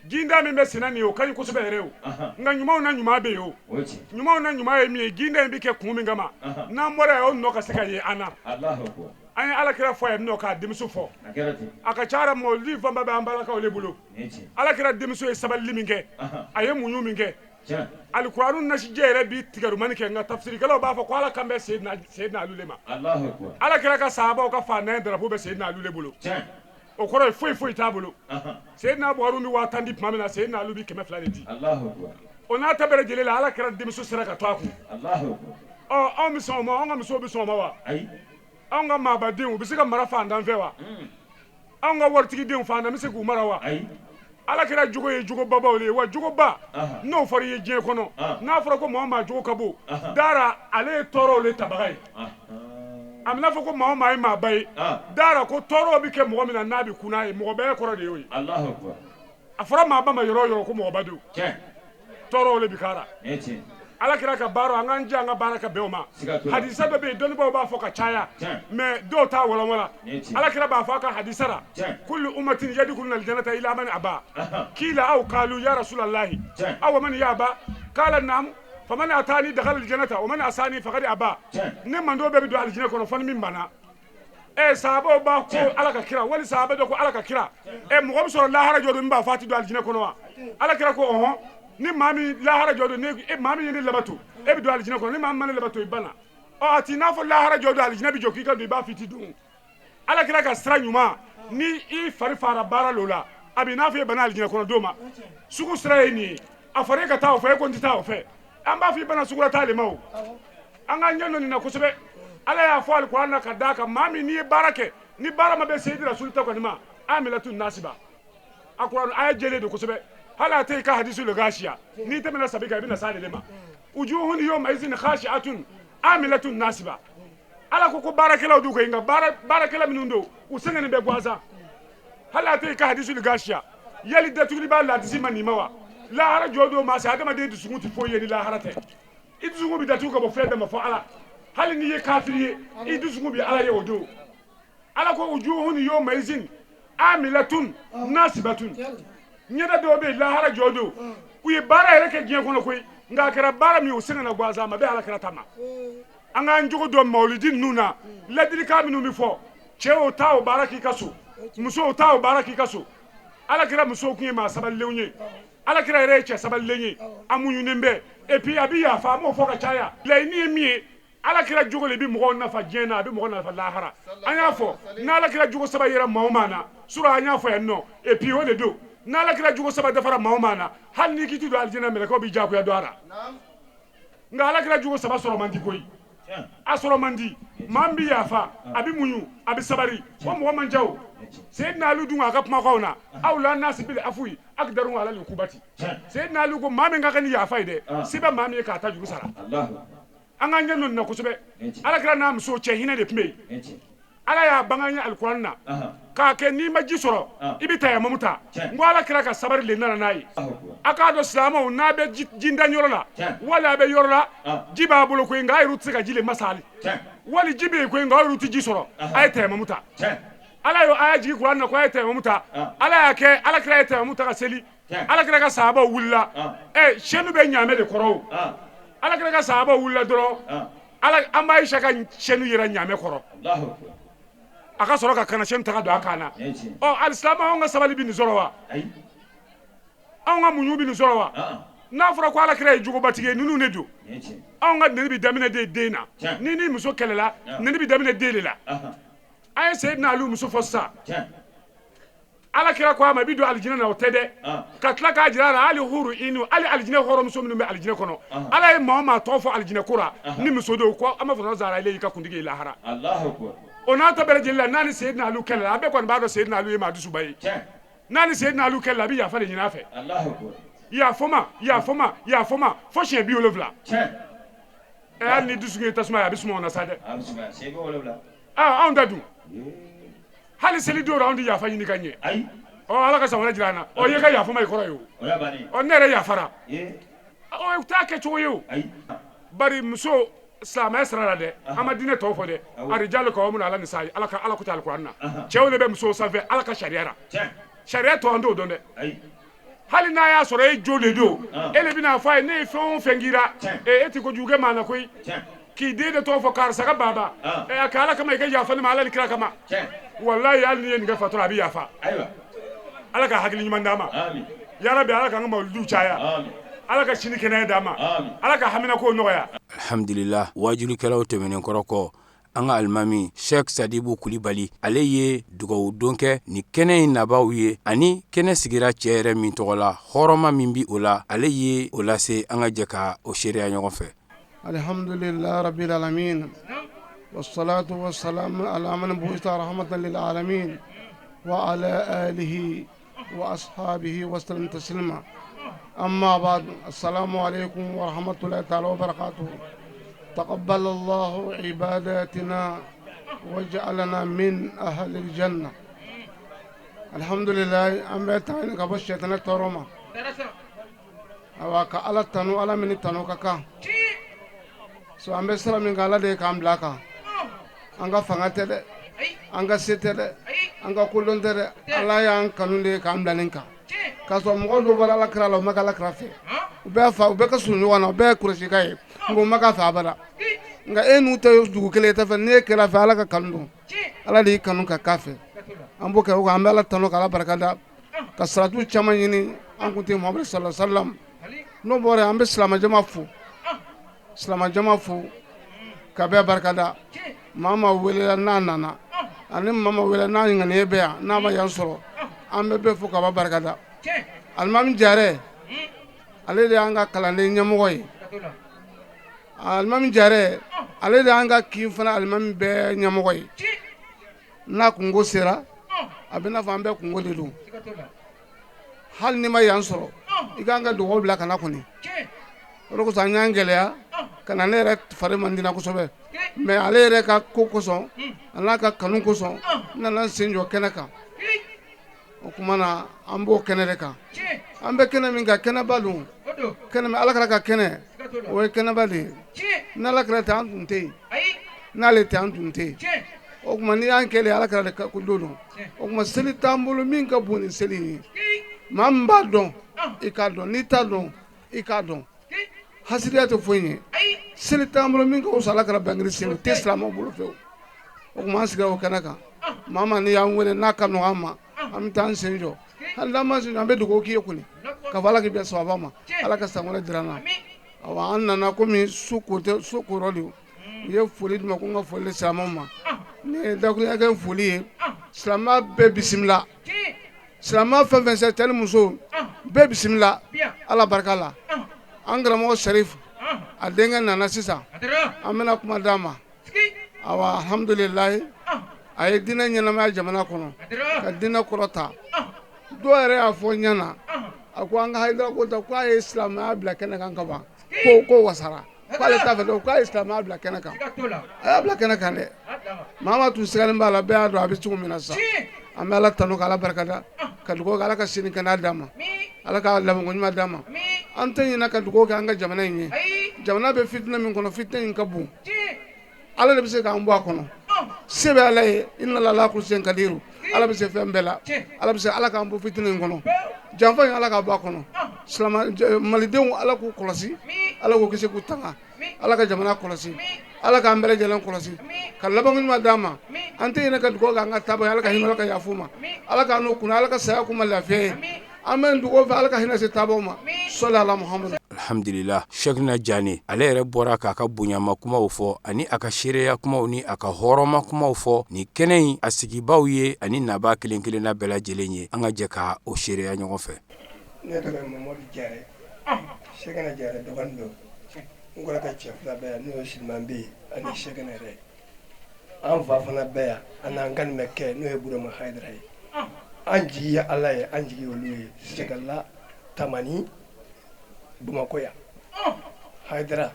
Speaker 6: Ginda min bɛ senna nin ye, o ka ɲi kosɛbɛ yɛrɛ o, nka ɲumanw na ɲuman bɛ yen o. Ɲumanw na ɲuman ye min ye, ginda in bɛ kɛ kun min kama, n'an bɔra yen, o nɔ ka se ka ye an na. An ye Ala kira fɔ a ye nɔ k'a denmuso fɔ, a ka ca mawuludi fanba bɛ an balakaw de bolo. Ala kira denmuso ye sabalili min kɛ, a ye muɲu min kɛ, Alikuranɛ nasijɛ yɛrɛ bi tigɛrumani kɛ, nka tafsirikɛlaw b'a fɔ ko Ala kan bɛ Seyidina Ali de ma. Ala kira ka sahabaw ka faantanya drapeau bɛ Seyidina Ali de bolo, o kɔrɔ ye foyi foyi t'a bolo. Seyidina Buhari bɛ 10,000 di tuma min na, Seyidina Ali bɛ 200 de di. O n'a ta bɛɛ lajɛlen la, Ala kira denmuso sera ka to a kun. Ɔ anw bɛ sɔn o ma, anw ka musow bɛ sɔn o ma wa? Anw ka maabadenw u bɛ se ka mara faantan fɛ wa? Anw ka waritigidenw faantan bɛ se k'u mara wa? Ala kira jogo ye jogobabaw de ye wa, jogoba n'o fɔra i ye diɲɛ kɔnɔ, n'a fɔra ko maa o maa jogo ka bon, dara ale ye tɔɔrɔw de tabaga ye. A bɛna fɔ ko maa o maa ye maaba ye, dara ko tɔɔrɔw bɛ kɛ mɔgɔ min na n'a bɛ kun n'a ye, mɔgɔbaya kɔrɔ de y'o ye. A fɔra maaba ma yɔrɔ o yɔrɔ ko mɔgɔba don, tɔɔrɔw de bɛ k'a la. Ala kira ka baara, an k'an jɛ an ka baara ka bɛn o ma. Hadisa dɔ bɛ yen, dɔnnibaaw b'a fɔ ka caya, mais dɔw t'a walanwalan. Ala kira b'a fɔ a ka hadisa la, kullu ummatin yadkhuluna aljannata illa man aba, kila aw qalu ya rasulallahi aw man yaba, qala na'am faman atani dakhala aljannata wa man asani faqad aba. Ne mando bɛɛ bɛ don alijinɛ kɔnɔ fo ni min banna. Sahabaw b'a ko Ala ka kira, wali sahaba dɔ ko Ala ka kira, mɔgɔ bɛ sɔrɔ lahara jɔ don min b'a fɔ a tɛ don alijinɛ kɔnɔ wa? Ala kira ko ɔhɔn, ni maa min lahara jɔ don, ni maa min ye ne labato, e bɛ don alijinɛ kɔnɔ, ni maa min ma ne labato, i banna. Ɔ a t'i n'a fɔ lahara jɔ don alijinɛ bɛ jɔ k'i ka don, i b'a fɔ i ti don. Ala kira ka sira ɲuman, ni i fari fara baara lo la, a b'i n'a fɔ i banna alijinɛ kɔnɔ don ma. Sugu sira ye nin ye, a fɔra e ka taa o fɛ, e ko n tɛ taa o fɛ, an b'a fɔ i banna sugu la taa le ma o. An k'an ɲɛ dɔn nin na kosɛbɛ. Ala y'a fɔ alikuranɛ na ka d'a kan, maa min n'i ye baara kɛ, ni baara ma bɛn Seyidi Rasuli ta kɔni ma, amilatu nasiba. A kuranɛ aya jɛlen don kosɛbɛ, hali a tɛ i ka hadisu le gaasiya, n'i tɛmɛna sabi kan i bɛna s'ale de ma. Ujuhun yawma izin khashi'atun amilatun nasiba. Ala ko ko baarakɛlaw d'u kan, nka baarakɛla minnu don, u sɛgɛnnen bɛ gansan. Hali a tɛ i ka hadisu le gaasiya, yali datuguli b'a ladisi ma nin ma wa? Lahara jɔ don maa se, adamaden dusukun tɛ foyi ye ni lahara tɛ. I dusukun bɛ datugu ka bɔ fɛn bɛɛ ma fɔ Ala. Hali n'i ye kafiri ye, i dusukun bɛ Ala ye o don. Ala ko ujuhun yawma izin amilatun nasibatun. Ɲɛda dɔw bɛ yen lahara jɔ don, u ye baara yɛrɛ kɛ diɲɛ kɔnɔ koyi, nka a kɛra baara min ye, u sɛgɛnna gansan, a ma bɛn Ala kira ta ma. An k'an jogo dɔn mawuludi ninnu na, ladilikan minnu bɛ fɔ, cɛw ta o baara k'i ka so, musow ta o baara k'i ka so. Ala kira musow tun ye maa sabalilenw ye, Ala kira yɛrɛ ye cɛ sabalilen ye, a muɲunen bɛ, et puis a bɛ yafa, a m'o fɔ ka caya. Laɲini ye min ye, Ala kira jogo de bɛ mɔgɔw nafa diɲɛ na, a bɛ mɔgɔ nafa lahara. An y'a fɔ n'Ala kira jogo saba yera maa o maa na, surɔ an y'a fɔ yan nɔ, et puis o de don, n'Ala kira jogo saba dafara maa o maa na, hali n'i k'i ti don alijinɛ, mɛlɛkɛw b'i diyagoya don a la. Nka Ala kira jogo saba sɔrɔ man di koyi, a sɔrɔ man di. Maa min bɛ yafa, a bɛ muɲu, a bɛ sabali, o mɔgɔ man ca o. Seyidina Ali dun a ka kumakanw na, aw la nasi bil afwi akdaru ala l'ukubati. Seyidina Ali ko maa min ka kan ni yafa ye dɛ, se bɛ maa min ye k'a ta juru sara. An k'an ɲɛ don nin na kosɛbɛ. Ala kira n'a muso cɛ hinɛ de tun bɛ yen. Ala y'a bange an ye alikuranɛ na k'a kɛ n'i ma ji sɔrɔ i bɛ tayamamu ta. N ko Ala kira ka sabali de nana n'a ye. A k'a dɔn silamɛw, n'a bɛ jindan yɔrɔ la, wali a bɛ yɔrɔ la, ji b'a bolo koyi, nka a yɛrɛ tɛ se ka ji le masali, wali ji bɛ yen koyi, nka aw yɛrɛ tɛ ji sɔrɔ, a ye tayamamu ta. Ala y'o aya jigin kuranɛ na ko a ye tayamamu ta. Ala y'a kɛ Ala kira ye tayamamu ta ka seli. Ala kira ka sahabaw wulila, sɛnu bɛ ɲaamɛ de kɔrɔ o. Ala kira ka sahabaw wulila dɔrɔn, Ala an b'a Ayisa ka sɛnu yera ɲaamɛ kɔrɔ, a ka sɔrɔ ka kana sɛnu ta ka don a kan na. Ɔ alisilamɛ, anw ka sabali bɛ nin sɔrɔ wa? Anw ka muɲu bɛ nin sɔrɔ wa? N'a fɔra ko Ala kira ye jogobatigi ye, ninnu de don. Anw ka nɛni bɛ daminɛ de den na. Ni ni muso kɛlɛla, nɛni bɛ daminɛ den de la. An ye Seyidina Ali muso fɔ sisan, Ala kira ko a ma i bɛ don alijinɛ na, o tɛ dɛ, ka tila k'a jira a la hali huru inu, hali alijinɛ hɔrɔnmuso minnu bɛ alijinɛ kɔnɔ, Ala ye maa o maa tɔgɔ fɔ alijinɛ ko la ni muso don, ko an b'a fɔ zara ile y'i ka kuntigi ye lahara. O n'a ta bɛɛ lajɛlen la, n'a ni Seyidina Ali kɛlɛla, a bɛɛ kɔni b'a dɔn Seyidina Ali ye maa dusuba ye. N'a ni Seyidina Aliyu kɛlɛla, a bɛ yafa de ɲini a fɛ. Yafa yafa yafa fo siɲɛ 70. Ɛ, hali ni dusukun ye tasuma ye, a bɛ suma o na sa dɛ. Anw ta dun, hali seli don anw tɛ yafa ɲini ka ɲɛ. Ɔ, Ala ka san wɛrɛ jira an na. Ɔ, i ka yafa ma i kɔrɔ ye o. Ɔ, ne yɛrɛ yafara. Ɔ, o t'a kɛcogo ye o. Bari muso silamɛya sira la dɛ, an ma diinɛ tɔw fɔ dɛ. Arijalu kawamuna ala nisa, Ala ka Ala ko tɛ alikuranɛ na. Cɛw de bɛ musow sanfɛ Ala ka sariya la. Sariya tɔ an t'o dɔn dɛ. Hali n'a y'a sɔrɔ e jo de don, e de bɛna fɔ a ye ne ye fɛn o fɛn k'i la, e tɛ kojugu kɛ maa na koyi. K'i den de tɔgɔ fɔ karisa ka baba, a ka Ala kama i ka yafa ne ma, Ala ni kira kama. Walayi, hali n'i ye nin kɛ fatɔ la, a bɛ yafa. Ala ka hakili ɲuman d'an ma. Yarabi, Ala k'an ka mawuludu caya. Ala ka sini kɛnɛya d'an ma. Ala ka haminako nɔgɔya.
Speaker 3: Alhamdulillah, waajulikɛlaw tɛmɛnen kɔrɔ kɔ, an ka alimami Sheikh Sadibu Kulibali, ale ye dugawu don kɛ ni kɛnɛ in nabaw ye, ani kɛnɛ sigira cɛ yɛrɛ min tɔgɔ la, hɔrɔma min bɛ o la, ale ye o lase. An ka jɛ ka o seereya ɲɔgɔn fɛ.
Speaker 7: Alhamdulillahi rabbil alamin wassalatu wassalamu ala man bu'itha rahmatan lil alamin wa ala alihi wa ashabihi wa sallam taslima amma ba'd. Assalamu alaikum wa rahmatullahi ta'ala wa barakatuh. Taqabbal Allahu ibadatina waj'alna min ahli aljanna. Alhamdulillah, an bɛ taa ka bɔ sɛtanɛ tɔɔrɔ ma. Awa, ka Ala tanu, Ala min tanu ka kan. So an bɛ sira min kan, Ala de ye k'an bila kan. An ka fanga tɛ dɛ, an ka se tɛ dɛ, an ka kodɔn tɛ dɛ. Ala y'an kanu de ye k'an bila nin kan, k'a sɔrɔ mɔgɔw dɔw bɔra Ala kira la, u ma kɛ Ala kira fɛ. U bɛɛ fa, u bɛɛ ka surun ɲɔgɔn na, u bɛɛ ye kurasika ye, nka u ma k'a fɛ abada. Nka e n'u tɛ dugu kelen tɛ fɛ. N'e kɛra fɛ, Ala ka kanu don, Ala de y'i kanu ka k'a fɛ. An b'o kɛ o kan. An bɛ Ala tanu ka Ala barika da, ka salatu caman ɲini an kuntigi Muhamadu sallallahu alaihi wasallam. N'o bɔra, an bɛ silamɛjama fo, silamɛjama fo ka bɛɛ barika da. Maa ma welela n'a nana, ani maa ma wele n'a ŋaniye bɛ yan, n'a ma yan sɔrɔ, an bɛ bɛɛ fo ka bɛɛ barika da. Alimami Jare, ale de y'an ka kalanden ɲɛmɔgɔ ye. Alimami Jare, ale de y'an ka kin fana alimami bɛɛ ɲɛmɔgɔ ye. N'a kunko sera, a bɛ n'a fɔ an bɛɛ kunko de don. Hali n'i ma yan sɔrɔ, i k'an ka dugawu bila ka na kɔni. O de kosɔn an y'an gɛlɛya ka na. Ne yɛrɛ fari man di na kosɛbɛ, mais ale yɛrɛ ka ko kosɔn, a n'a ka kanu kosɔn, n nana n sen jɔ kɛnɛ kan. O tuma na, an b'o kɛnɛ de kan. An bɛ kɛnɛ min kan, kɛnɛba don. Kɛnɛ min Ala kɛra ka kɛnɛ, o ye kɛnɛba de ye. N'Ala kɛra tɛ, an tun tɛ yen. N'ale tɛ, an tun tɛ yen. O tuma, n'i y'an kɛlen, Ala kɛra de ko don. O tuma, seli t'an bolo min ka bon ni seli ye. Maa min b'a dɔn, i k'a dɔn. N'i t'a dɔn, i k'a dɔn. Hasidiya tɛ foyi ye. Seli t'an bolo min ka fisa Ala kɛra bangeli seli, o tɛ silamɛw bolo fewu. O tuma, an sigira o kɛnɛ kan. Maa ma n'i y'an wele, n'a ka nɔgɔn an ma, an bɛ taa an sen jɔ. Hali n'an ma sen jɔ, an bɛ dugawu k'i ye kɔni, ka fɔ Ala k'i bɛn sababa ma, Ala ka san wɛrɛ jira an na. Awa, an nana komi su ko tɛ, su kɔrɔ de. U ye foli di ma ko n ka foli silamɛw ma. Ni ye dakuruɲɛ kɛ foli ye, silamɛ bɛɛ bisimila. Silamɛ fɛn fɛn sɛ, cɛ ni muso bɛɛ bisimila, Ala barika la. An karamɔgɔ Sarifu, a denkɛ nana sisan, an bɛna kuma d'a ma. Awa, alhamdulilayi, a ye diinɛ ɲɛnamaya jamana kɔnɔ, ka diinɛ kɔrɔta. Dɔw yɛrɛ y'a fɔ ɲɛna, a ko an ka Hayidara ko ta, k'a ye silamɛya bila kɛnɛ kan ka ban, ko wasara, k'ale t'a fɛ, k'a ye silamɛya bila kɛnɛ kan. A y'a bila kɛnɛ kan dɛ. Maa ma tun sigalen b'a la, bɛɛ y'a dɔn a bɛ cogo min na sisan. An bɛ Ala tanu ka Ala barikada, ka dugawu kɛ, Ala ka sini kɛnɛya d'an ma, Ala ka labanko ɲuman d'an ma. An tɛ ɲinɛ ka dugawu kɛ an ka jamana in ye. Jamana bɛ fitinɛ min kɔnɔ, fitinɛ in ka bon. Ala de bɛ se k'an bɔ a kɔnɔ. Se bɛ Ala ye. Inna ala kulli shay'in kadiru. Ala bɛ se fɛn bɛɛ la. Ala bɛ se. Ala k'an bɔ fitinɛ in kɔnɔ. Janfa in, Ala k'a bɔ a kɔnɔ. Silamɛ malidenw, Ala k'u kɔlɔsi, Ala k'u kisi k'u tanga, Ala ka jamana kɔlɔsi, Ala k'an bɛɛ lajɛlen kɔlɔsi, ka labanko ɲuman d'an ma. An tɛ ɲinɛ ka dugawu kɛ an ka taabolo ye. Ala ka hinɛ, Ala ka yafa u ma, Ala k'an n'u kunna, Ala ka saya k'u ma lafiya ye. An bɛ dugawu fɛ, Ala ka hinɛ se taabaw ma. Sɔli ala Muhamadu.
Speaker 3: Alhamdulillah, Shekina Jane, ale yɛrɛ bɔra k'a ka bonyama kumaw fɔ, ani a ka seereya kumaw, ni a ka hɔrɔnma kumaw fɔ ni kɛnɛ in a sigibaw ye, ani nabaa kelen kelenna bɛɛ lajɛlen ye. An ka jɛ ka o seereya ɲɔgɔn fɛ.
Speaker 8: Ne tɔgɔ ye Mamadu Jare, Shekina Jare dɔgɔnin don. N kɔrɔkɛ cɛ fila bɛ yan, n'o ye Siliman Bey ani Shekina yɛrɛ. An fa fana bɛ yan, ani an kanimɛkɛ, n'o ye Burama Hayidara ye. An jigi ye Ala ye, an jigi olu ye. Sɛgɛla, Tamani, Bamakɔ yan, Hayidara,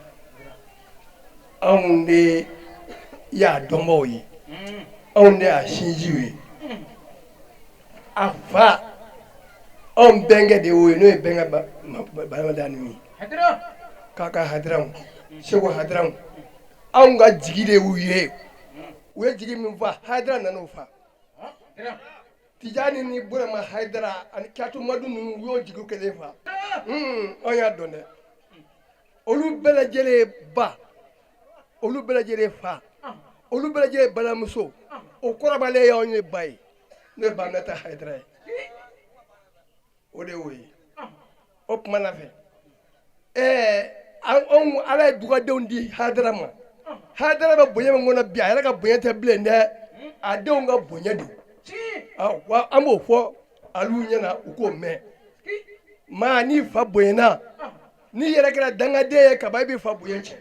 Speaker 8: anw de y'a dɔnbaw ye, anw de y'a sinjiw ye. A fa anw bɛnkɛ de y'o ye, n'o ye bɛnkɛ Baramadani ye. K'a ka Hayidaraw, Segu Hayidaraw, anw ka jigi de y'u ye. U ye jigi min fa, Hayidara nan'o fa. Tijani ni Burama Hayidara ani Kiyatu Madu ninnu, u y'o jigi kelen fa. Anw y'a dɔn dɛ. Olu bɛɛ lajɛlen ba, olu bɛɛ lajɛlen fa, olu bɛɛ lajɛlen balimamuso, o kɔrɔbalen y'anw ye ba ye, n'o ye Baminata Hayidara ye. O de y'o ye. O tuma na fɛ, ɛɛ anw Ala ye dugadenw di Hayidara ma. Hayidara bɛ bonya min kɔnɔ bi, a yɛrɛ ka bonya tɛ bilen dɛ, a denw ka bonya don. Wa an b'o fɔ alu ɲɛna, u k'o mɛn. Maa n'i fa bonyana, n'i yɛrɛ kɛra dangaden ye kaban, i b'i fa bonya cɛ.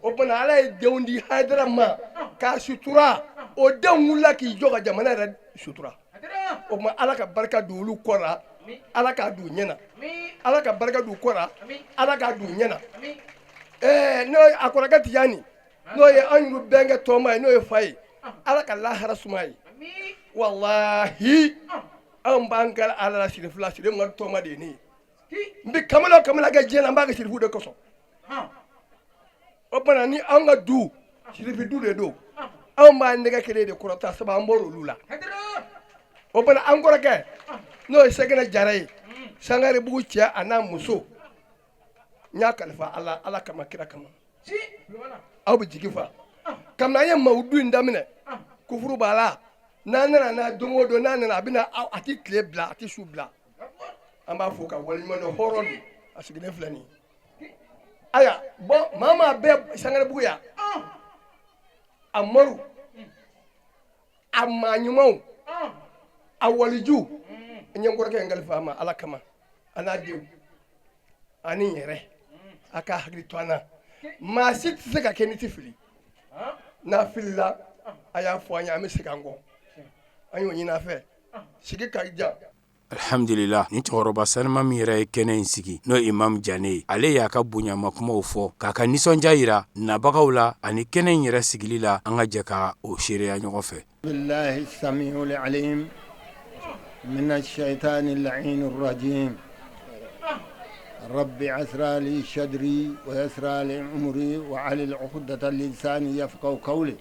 Speaker 8: O tuma Ala ye denw di Hayidara ma k'a sutura. O denw wulila k'i jɔ ka jamana yɛrɛ sutura. O tuma Ala ka barika don olu kɔ la, Ala k'a don ɲɛ na. Ala ka barika don u kɔ la, Ala k'a don ɲɛ na. Ɛɛ n'o ye a kɔrɔkɛ Tijani, n'o ye an yɛrɛ bɛnkɛ tɔma ye, n'o ye fa ye, Ala ka lahara suma ye. Walahi, anw b'an kɛ Ala la sirifila siri ŋa tɔma de ye ne ye. N bɛ kamalen o kamalen kɛ diɲɛ na, n b'a kɛ sirifu de kosɔn. O tuma ni anw ka du, sirifi du de don. Anw b'a nɛgɛ kelen de kɔrɔta sabu an bɔra olu la. O tuma an kɔrɔkɛ, n'o ye Sɛgɛnɛ Jara ye, Sangarebugu cɛ, a n'a muso, n y'a kalifa Ala, Ala kama, kira kama. Aw bɛ jigi fa kabini an ye mawudu in daminɛ. Kufuru b'a la. N'an nana n'a don o don, n'a nana, a bɛna, a tɛ tile bila, a tɛ su bila. An b'a fo ka waleɲuman dɔn. Hɔrɔn don, a sigilen filɛ nin ye. Ayiwa, bɔn, maa maa bɛɛ Sangarebugu yan, a moriw, a maa ɲumanw, a waliju, n ye n kɔrɔkɛ in kalifa a ma Ala kama, a n'a denw ani n yɛrɛ. A ka hakili to an na. Maa si tɛ se ka kɛ ni tɛ fili. N'a filila, a y'a fɔ an ye, an bɛ segin an kɔ. An y'o ɲini a fɛ. Sigi ka jan.
Speaker 3: Alhamdulila, ni cɛkɔrɔba sanuma min yɛrɛ ye kɛnɛ in sigi, n'o ye Imam Jane ye, ale y'a ka bonyama kumaw fɔ k'a ka nisɔndiya yira nabagaw la ani kɛnɛ in yɛrɛ sigili la. An ka jɛ ka o seereya ɲɔgɔn fɛ.
Speaker 9: بالله السميع العليم من الشيطان اللعين الرجيم. رب اشرح لي صدري ويسر لي أمري واحلل عقدة لساني يفقهوا قولي.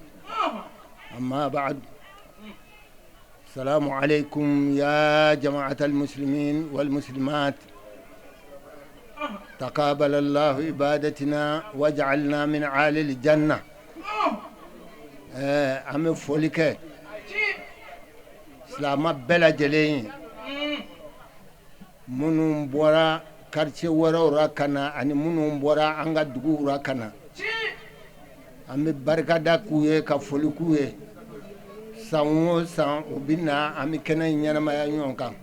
Speaker 9: أما بعد، السلام عليكم يا جماعة المسلمين والمسلمات. تقابل الله عبادتنا واجعلنا من أهل الجنة. An bɛ foli kɛ silamɛ bɛɛ lajɛlen ye, minnu bɔra quartier wɛrɛw ra ka na ani minnu bɔra an ka duguw ra ka na. An bɛ barikada k'u ye, ka foli k'u ye. San o san, u bɛ na, an bɛ kɛnɛ in ɲɛnamaya ɲɔgɔn kan.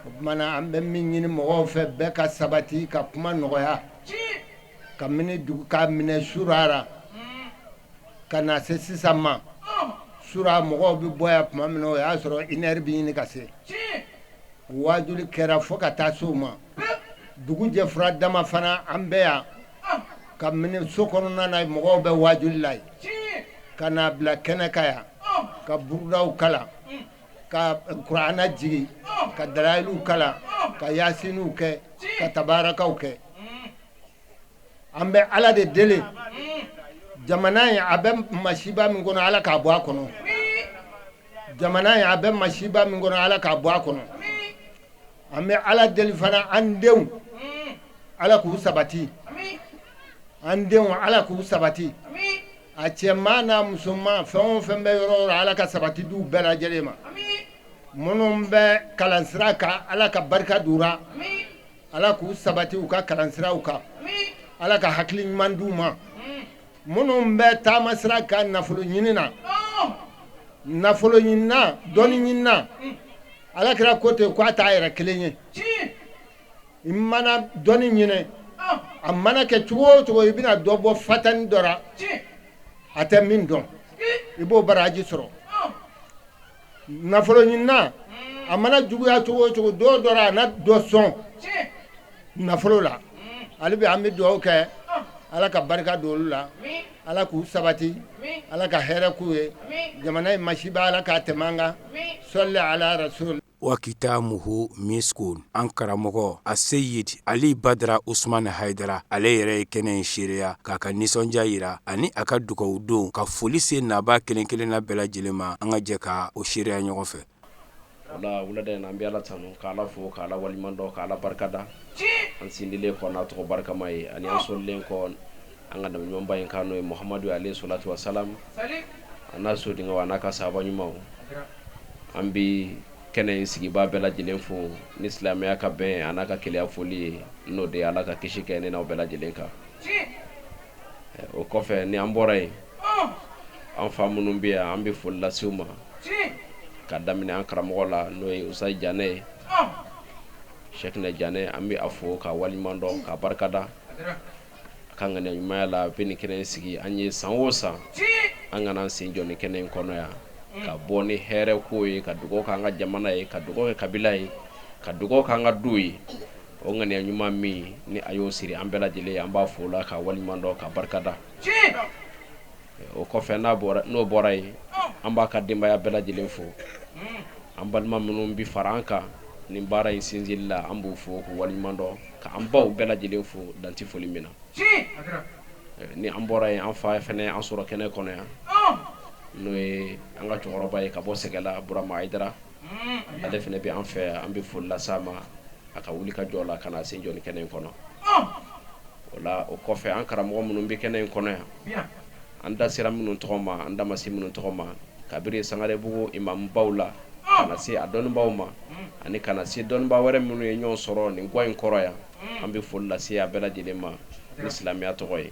Speaker 9: O tuma na, an bɛ min ɲini mɔgɔw fɛ, bɛɛ ka sabati, ka kuma nɔgɔya. Kabini dugu k'a minɛ surara ka na se sisan ma, sura mɔgɔw bɛ bɔ yan tuma min na, o y'a sɔrɔ 1 heure bɛ ɲini ka se. Waajuli kɛra fo ka taa se o ma. Dugu jɛ fura dama fana, an bɛ yan. Kabini so kɔnɔna na, mɔgɔw bɛ waajuli la yen, ka n'a bila kɛnɛ kan yan, ka burudaw kalan, ka kuranɛ jigi, ka dalayiluw kalan, ka yasiniw kɛ, ka tabarakaw kɛ. An bɛ Ala de deli. Jamana in, a bɛ masiba min kɔnɔ, Ala k'a bɔ a kɔnɔ. Jamana in, a bɛ masiba min kɔnɔ, Ala k'a bɔ a kɔnɔ. An bɛ Ala deli fana, an denw, Ala k'u sabati. An denw, Ala k'u sabati. A cɛman n'a musoman, fɛn o fɛn bɛ yɔrɔ o yɔrɔ, Ala ka sabati d'u bɛɛ lajɛlen ma. Minnu bɛ kalansira kan, Ala ka barika d'u ra, Ala k'u sabati u ka kalansiraw kan, Ala ka hakili ɲuman d'u ma. Minnu bɛ taama sira kan nafolo ɲini na, nafolo ɲinina, dɔnni ɲinina, Ala kira ko ten k'a t'a yɛrɛ kelen ye. I mana dɔnni ɲini, a mana kɛ cogo o cogo, i bɛna dɔ bɔ fatani dɔ ra, a tɛ min dɔn, i b'o baraji sɔrɔ. Nafolo ɲinina a mana juguya cogo o cogo, dɔw dɔ a na dɔ sɔn nafolo la. Hali bi an bɛ dugawu kɛ, Ala ka barika don olu la, Ala k'u sabati, Ala ka hɛrɛ k'u ye. Jamana in masiba, Ala k'a tɛmɛ an kan. Sɔli ala rasul.
Speaker 3: Wa kitamuhu miskun. An karamɔgɔ Aseyid Ali Badara Usumani Hayidara, ale yɛrɛ ye kɛnɛ in seereya k'a ka nisɔndiya yira ani a ka dugawu don ka foli se nabaa kelen kelenna bɛɛ lajɛlen ma. An ka jɛ ka o seereya ɲɔgɔn fɛ.
Speaker 10: O la wulada in na, an bɛ Ala tanu, ka Ala fo, ka Ala waleɲuman dɔn, ka Ala barikada. An sindilen kɔ n'a tɔgɔ barikama ye ani an sɔlilen kɔ an ka nabi ɲumanba in kan, n'o ye Muhamadu alayhi salatu wa salam, a n'a sodenw a n'a ka sahaba ɲumanw. An bɛ kɛnɛ in sigibaa bɛɛ lajɛlen fo ni silamɛya ka bɛn a n'a ka kelenya foli ye, n'o de ye Ala ka kisi kɛ ne n'aw bɛɛ lajɛlen kan. O kɔfɛ, ni an bɔra yen, an fa minnu bɛ yan, an bɛ foli lase u ma ka daminɛ an karamɔgɔ la, n'o ye Usayi Janɛ ye, Sɛkinɛ Janɛ. An bɛ a fo ka waleɲuman dɔn, ka barikada a ka ŋaniya ɲumanya la. A bɛ nin kɛnɛ in sigi an ye san o san, an kana an sen jɔ nin kɛnɛ in kɔnɔ yan ka bɔ ni hɛrɛ ko ye, ka dugawu k'an ka jamana ye, ka dugawu kɛ kabila ye, ka dugawu k'an ka du ye. O ŋaniya ɲuman min ni a y'o siri an bɛɛ lajɛlen ye, an b'a fo la ka waleɲuman dɔn, ka barikada. O kɔfɛ, n'o bɔra yen, an b'a ka denbaya bɛɛ lajɛlen fo. An balima minnu bɛ fara an kan nin baara in sinsinli la, an b'u fo k'u waleɲuman dɔn, ka an baw bɛɛ lajɛlen fo danti foli min na. Ni an bɔra yen, an fa fana an sɔrɔ kɛnɛ kɔnɔ yan, n'o ye an ka cɛkɔrɔba ye ka bɔ Sɛgɛla, Burama Hayidara. Ale fana bɛ an fɛ yan, an bɛ foli lase a ma a ka wuli ka jɔ la ka na sen jɔ nin kɛnɛ in kɔnɔ. O la, o kɔfɛ, an karamɔgɔ minnu bɛ kɛnɛ in kɔnɔ yan, an da sera minnu tɔgɔ ma, an da ma se minnu tɔgɔ ma, kabiri Sangarebugu imamubaw la ka na se a dɔnnibaw ma, ani ka na se dɔnnibaa wɛrɛ minnu ye ɲɔgɔn sɔrɔ nin gwa in kɔrɔ yan, an bɛ foli lase a bɛɛ lajɛlen ma ni silamɛya tɔgɔ ye.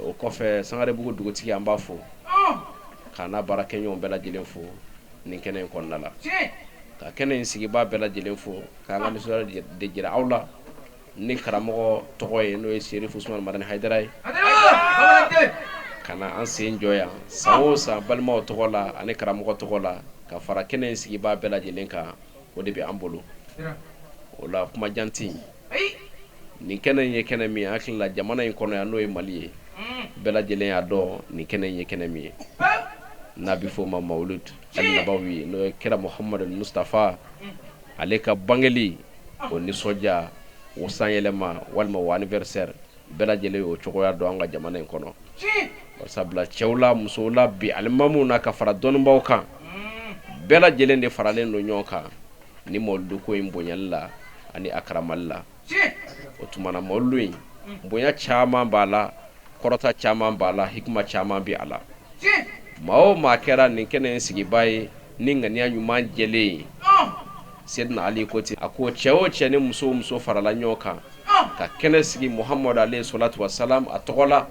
Speaker 10: O kɔfɛ, Sangarebugu dugutigi, an b'a fo k'a n'a baarakɛɲɔgɔn bɛɛ lajɛlen fo nin kɛnɛ in kɔnɔna la, ka kɛnɛ in sigibaa bɛɛ lajɛlen fo, k'an ka nisɔndiya de jira aw la ni karamɔgɔ tɔgɔ ye, n'o ye Serifu Usumani Madani Hayidara ye, ka na an sen jɔ yan san o san balimaw tɔgɔ la ani karamɔgɔ tɔgɔ la, ka fara kɛnɛ in sigibaa bɛɛ lajɛlen kan. O de bɛ an bolo. O la, kuma jan tɛ nin kɛnɛ in ye kɛnɛ min ye, hakili la jamana in kɔnɔ yan, n'o ye Mali ye, bɛɛ lajɛlen y'a dɔn nin kɛnɛ in ye kɛnɛ min ye, n'a bɛ f'o ma Mawulud al-Nabawi, n'o ye kira Muhamadu Mustafa ale ka bangeli o nisɔndiya, o sanyɛlɛma walima o anniversaire. Bɛɛ lajɛlen y'o cogoya dɔn an ka jamana in kɔnɔ, sabula cɛw la, musow la, bi alimamuw na ka fara dɔnnibaw kan, bɛɛ lajɛlen de faralen don ɲɔgɔn kan ni mawuludu ko in bonyali la ani a karamali la. O tuma na, mawuludu in bonya caman b'a la, kɔrɔta caman b'a la, hikima caman bɛ a la. Maa o maa kɛra nin kɛnɛ in sigibaa ye ni ŋaniya ɲuman jɛlen ye, Sedina Ali ko ten, a ko cɛ o cɛ ni muso o muso farala ɲɔgɔn kan ka kɛnɛ sigi Muhamadu alayhi salatu wasalam a tɔgɔ la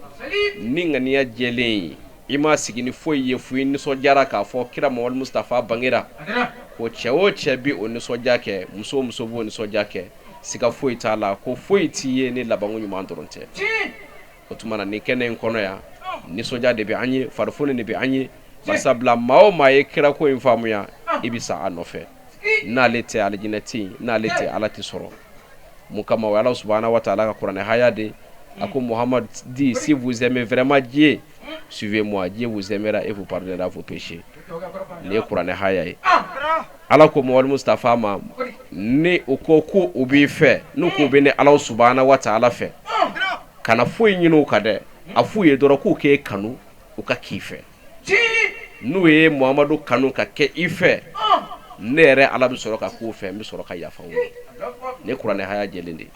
Speaker 10: ni ŋaniya jɛlen ye, i ma sigi ni foyi ye fo i nisɔndiyara k'a fɔ kira Muhamadu Mustafa bangera, ko cɛ o cɛ bɛ o nisɔndiya kɛ, muso o muso b'o nisɔndiya kɛ, siga foyi t'a la ko foyi t'i ye ni labanko ɲuman dɔrɔn tɛ. O tuma na, nin kɛnɛ in kɔnɔ yan, nisɔndiya de bɛ an ye, farifoni de bɛ an ye, barisabula maa o maa ye kirako in faamuya, i bɛ sa a nɔfɛ. N'ale tɛ, alijinɛ tɛ yen. N'ale tɛ, Ala tɛ sɔrɔ. Mun kama? O ye Ala subahana wa taala ka kuranɛ haya de. A ko Muhamad dit: si vous aimez vraiment Dieu, suivez-moi, Dieu vous aimera et vous pardonnera vos péchés. Nin ye kuranɛ haya ye. Ala ko Muhamadu Mustafa ma, ni u ko ko u b'i fɛ, n'u k'u bɛ ne Ala subahana wa taala fɛ, kana foyi ɲini u kan dɛ, a f'u ye dɔrɔn k'u k'e kanu, u ka k'i fɛ. N'u ye Muhamadu kanu ka kɛ i fɛ, ne yɛrɛ Ala bɛ sɔrɔ ka k'u fɛ, n bɛ sɔrɔ ka yafa u ma. Nin ye kuranɛ haya jɛlen de ye.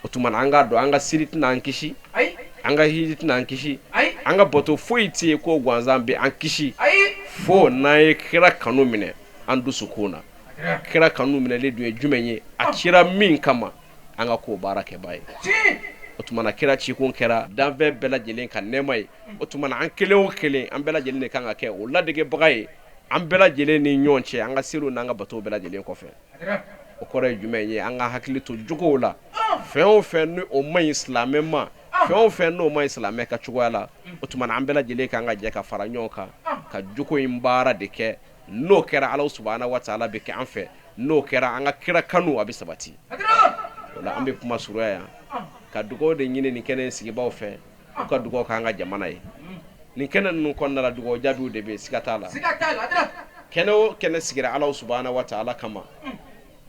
Speaker 10: O tuma na, an k'a dɔn, an ka seli tɛna an kisi, an ka hiji tɛna an kisi, an ka bato foyi tɛ yen ko gansan bɛ an kisi, fo n'an ye kira kanu minɛ an dusukun na. Kira kanu minɛli dun ye jumɛn ye? A cira min kama, an ka k'o baara kɛbaa ye. O tuma na, kira cikun kɛra danfɛn bɛɛ lajɛlen ka nɛɛma ye. O tuma na, an kelen o kelen, an bɛɛ lajɛlen de kan ka kɛ o ladegebaga ye an bɛɛ lajɛlen ni ɲɔgɔn cɛ, an ka seliw n'an ka batow bɛɛ lajɛlen kɔfɛ. O kɔrɔ ye jumɛn ye? An ka hakili to jogow la. Fɛn o fɛn ni o man ɲi silamɛ ma, fɛn o fɛn n'o man ɲi silamɛ ka cogoya la, o tuma na, an bɛɛ lajɛlen kan ka jɛ ka fara ɲɔgɔn kan ka jogo in baara de kɛ. N'o kɛra, Ala subahana wa taala bɛ kɛ an fɛ. N'o kɛra, an ka kira kanu a bɛ sabati. O la, an bɛ kuma surunya yan ka dugawu de ɲini nin kɛnɛ in sigibaw fɛ, u ka dugawu k'an ka jamana ye. Nin kɛnɛ ninnu kɔnɔna la, dugawu jaabiw de bɛ yen, siga t'a la. Kɛnɛ o kɛnɛ sigira Ala subahana wa taala kama,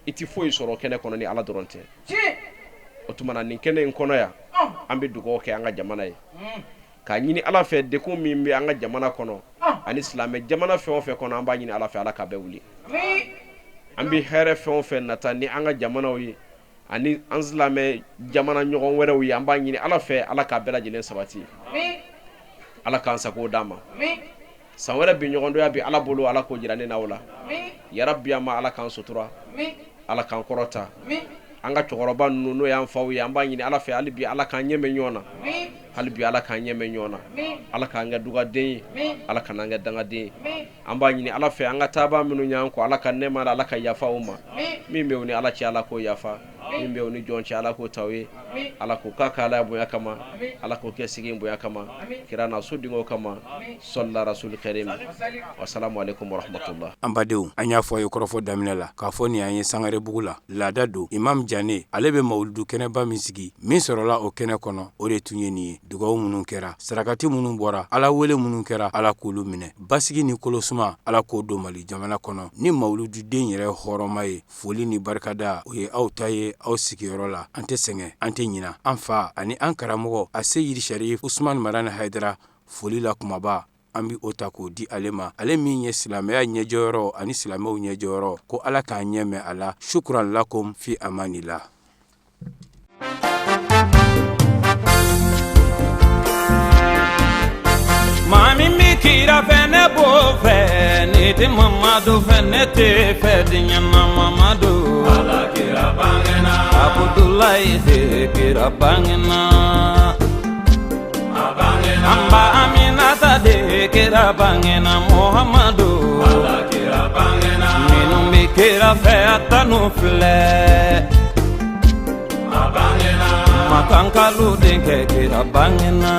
Speaker 10: i ti foyi sɔrɔ kɛnɛ kɔnɔ ni Ala dɔrɔn tɛ. O tuma na, nin kɛnɛ in kɔnɔ yan, an bɛ dugawu kɛ an ka jamana ye, k'a ɲini Ala fɛ, dekun min bɛ an ka jamana kɔnɔ ani silamɛ jamana fɛn o fɛn kɔnɔ, an b'a ɲini Ala fɛ, Ala k'a bɛɛ wuli. An bɛ hɛrɛ fɛn o fɛn nata ni an ka jamanaw ye ani an silamɛ jamana ɲɔgɔn wɛrɛw ye, an b'a ɲini Ala fɛ, Ala k'a bɛɛ lajɛlen sabati. Ala k'an sago d'an ma. San wɛrɛ bi ɲɔgɔndonya bi Ala bolo, Ala k'o jira ne n'aw la. Yarabi, an ma Ala k'an sutura, Ala k'an kɔrɔta. An ka cɛkɔrɔba ninnu, n'o y'an faw ye, an b'a ɲini Ala fɛ hali bi, Ala k'an ɲɛmɛ ɲɔgɔn na. Hali bi, Ala k'an ɲɛmɛ ɲɔgɔn na. Ala k'an kɛ dugaden ye, Ala kan'an kɛ dangaden ye. An b'a ɲini Ala fɛ, an ka taabaa minnu y'an kɔ, Ala ka nɛɛma la, Ala ka yafa u ma. Min bɛ u ni Ala cɛ, Ala k'o yafa. Min bɛ u ni jɔn cɛ, Ala k'o ta u ye. Ala k'o k'a ka Ala bonya kama, Ala k'o kɛ sigi in bonya kama, kira n'a so denkɛw kama. Sɔlila rasul karim. Wasalamu alaikum warahmatullah.
Speaker 3: An badenw, an y'a fɔ a ye kɔrɔfɔ daminɛ la k'a fɔ nin an ye Sangarebugu la. Laada don, Imam Jane ale bɛ mawuludu kɛnɛba min sigi, min sɔrɔla o kɛnɛ kɔnɔ, o de tun ye nin ye. Dugawu minnu kɛra, sarakati minnu bɔra, Ala wele minnu kɛra, Ala k'olu minɛ. Basigi ni kolosuma, Ala k'o don Mali jamana kɔnɔ ni mawulududen yɛrɛ hɔrɔnma ye. Foli ni barikada, o ye aw ta ye aw sigiyɔrɔ la. An tɛ sɛgɛn, an tɛ ɲina an fa ani an karamɔgɔ a Seyidi Sharif Usman Marani Hayidara. Foli la kumaba, an bɛ o ta k'o di ale ma, ale min ye silamɛya ɲɛjɔyɔrɔ ani silamɛw ɲɛjɔyɔrɔ, ko Ala k'an ɲɛ mɛn a la. Shukran lakum, fi amanillah.
Speaker 1: Maa min bɛ kira fɛ, ne b'o fɛ. Ni tɛ Mamadu fɛ, ne tɛ fɛ diɲɛ na. Mamadu
Speaker 2: Ala kira bangena.
Speaker 1: Abudulayi de kira bangena.
Speaker 2: A bangena.
Speaker 1: An ba Aminata de kira bangena. Muhamadu
Speaker 2: Ala kira bangena.
Speaker 1: Minnu bɛ kira fɛ, a tanu filɛ.
Speaker 2: A bangena.
Speaker 1: Makankalu denkɛ kira bangena.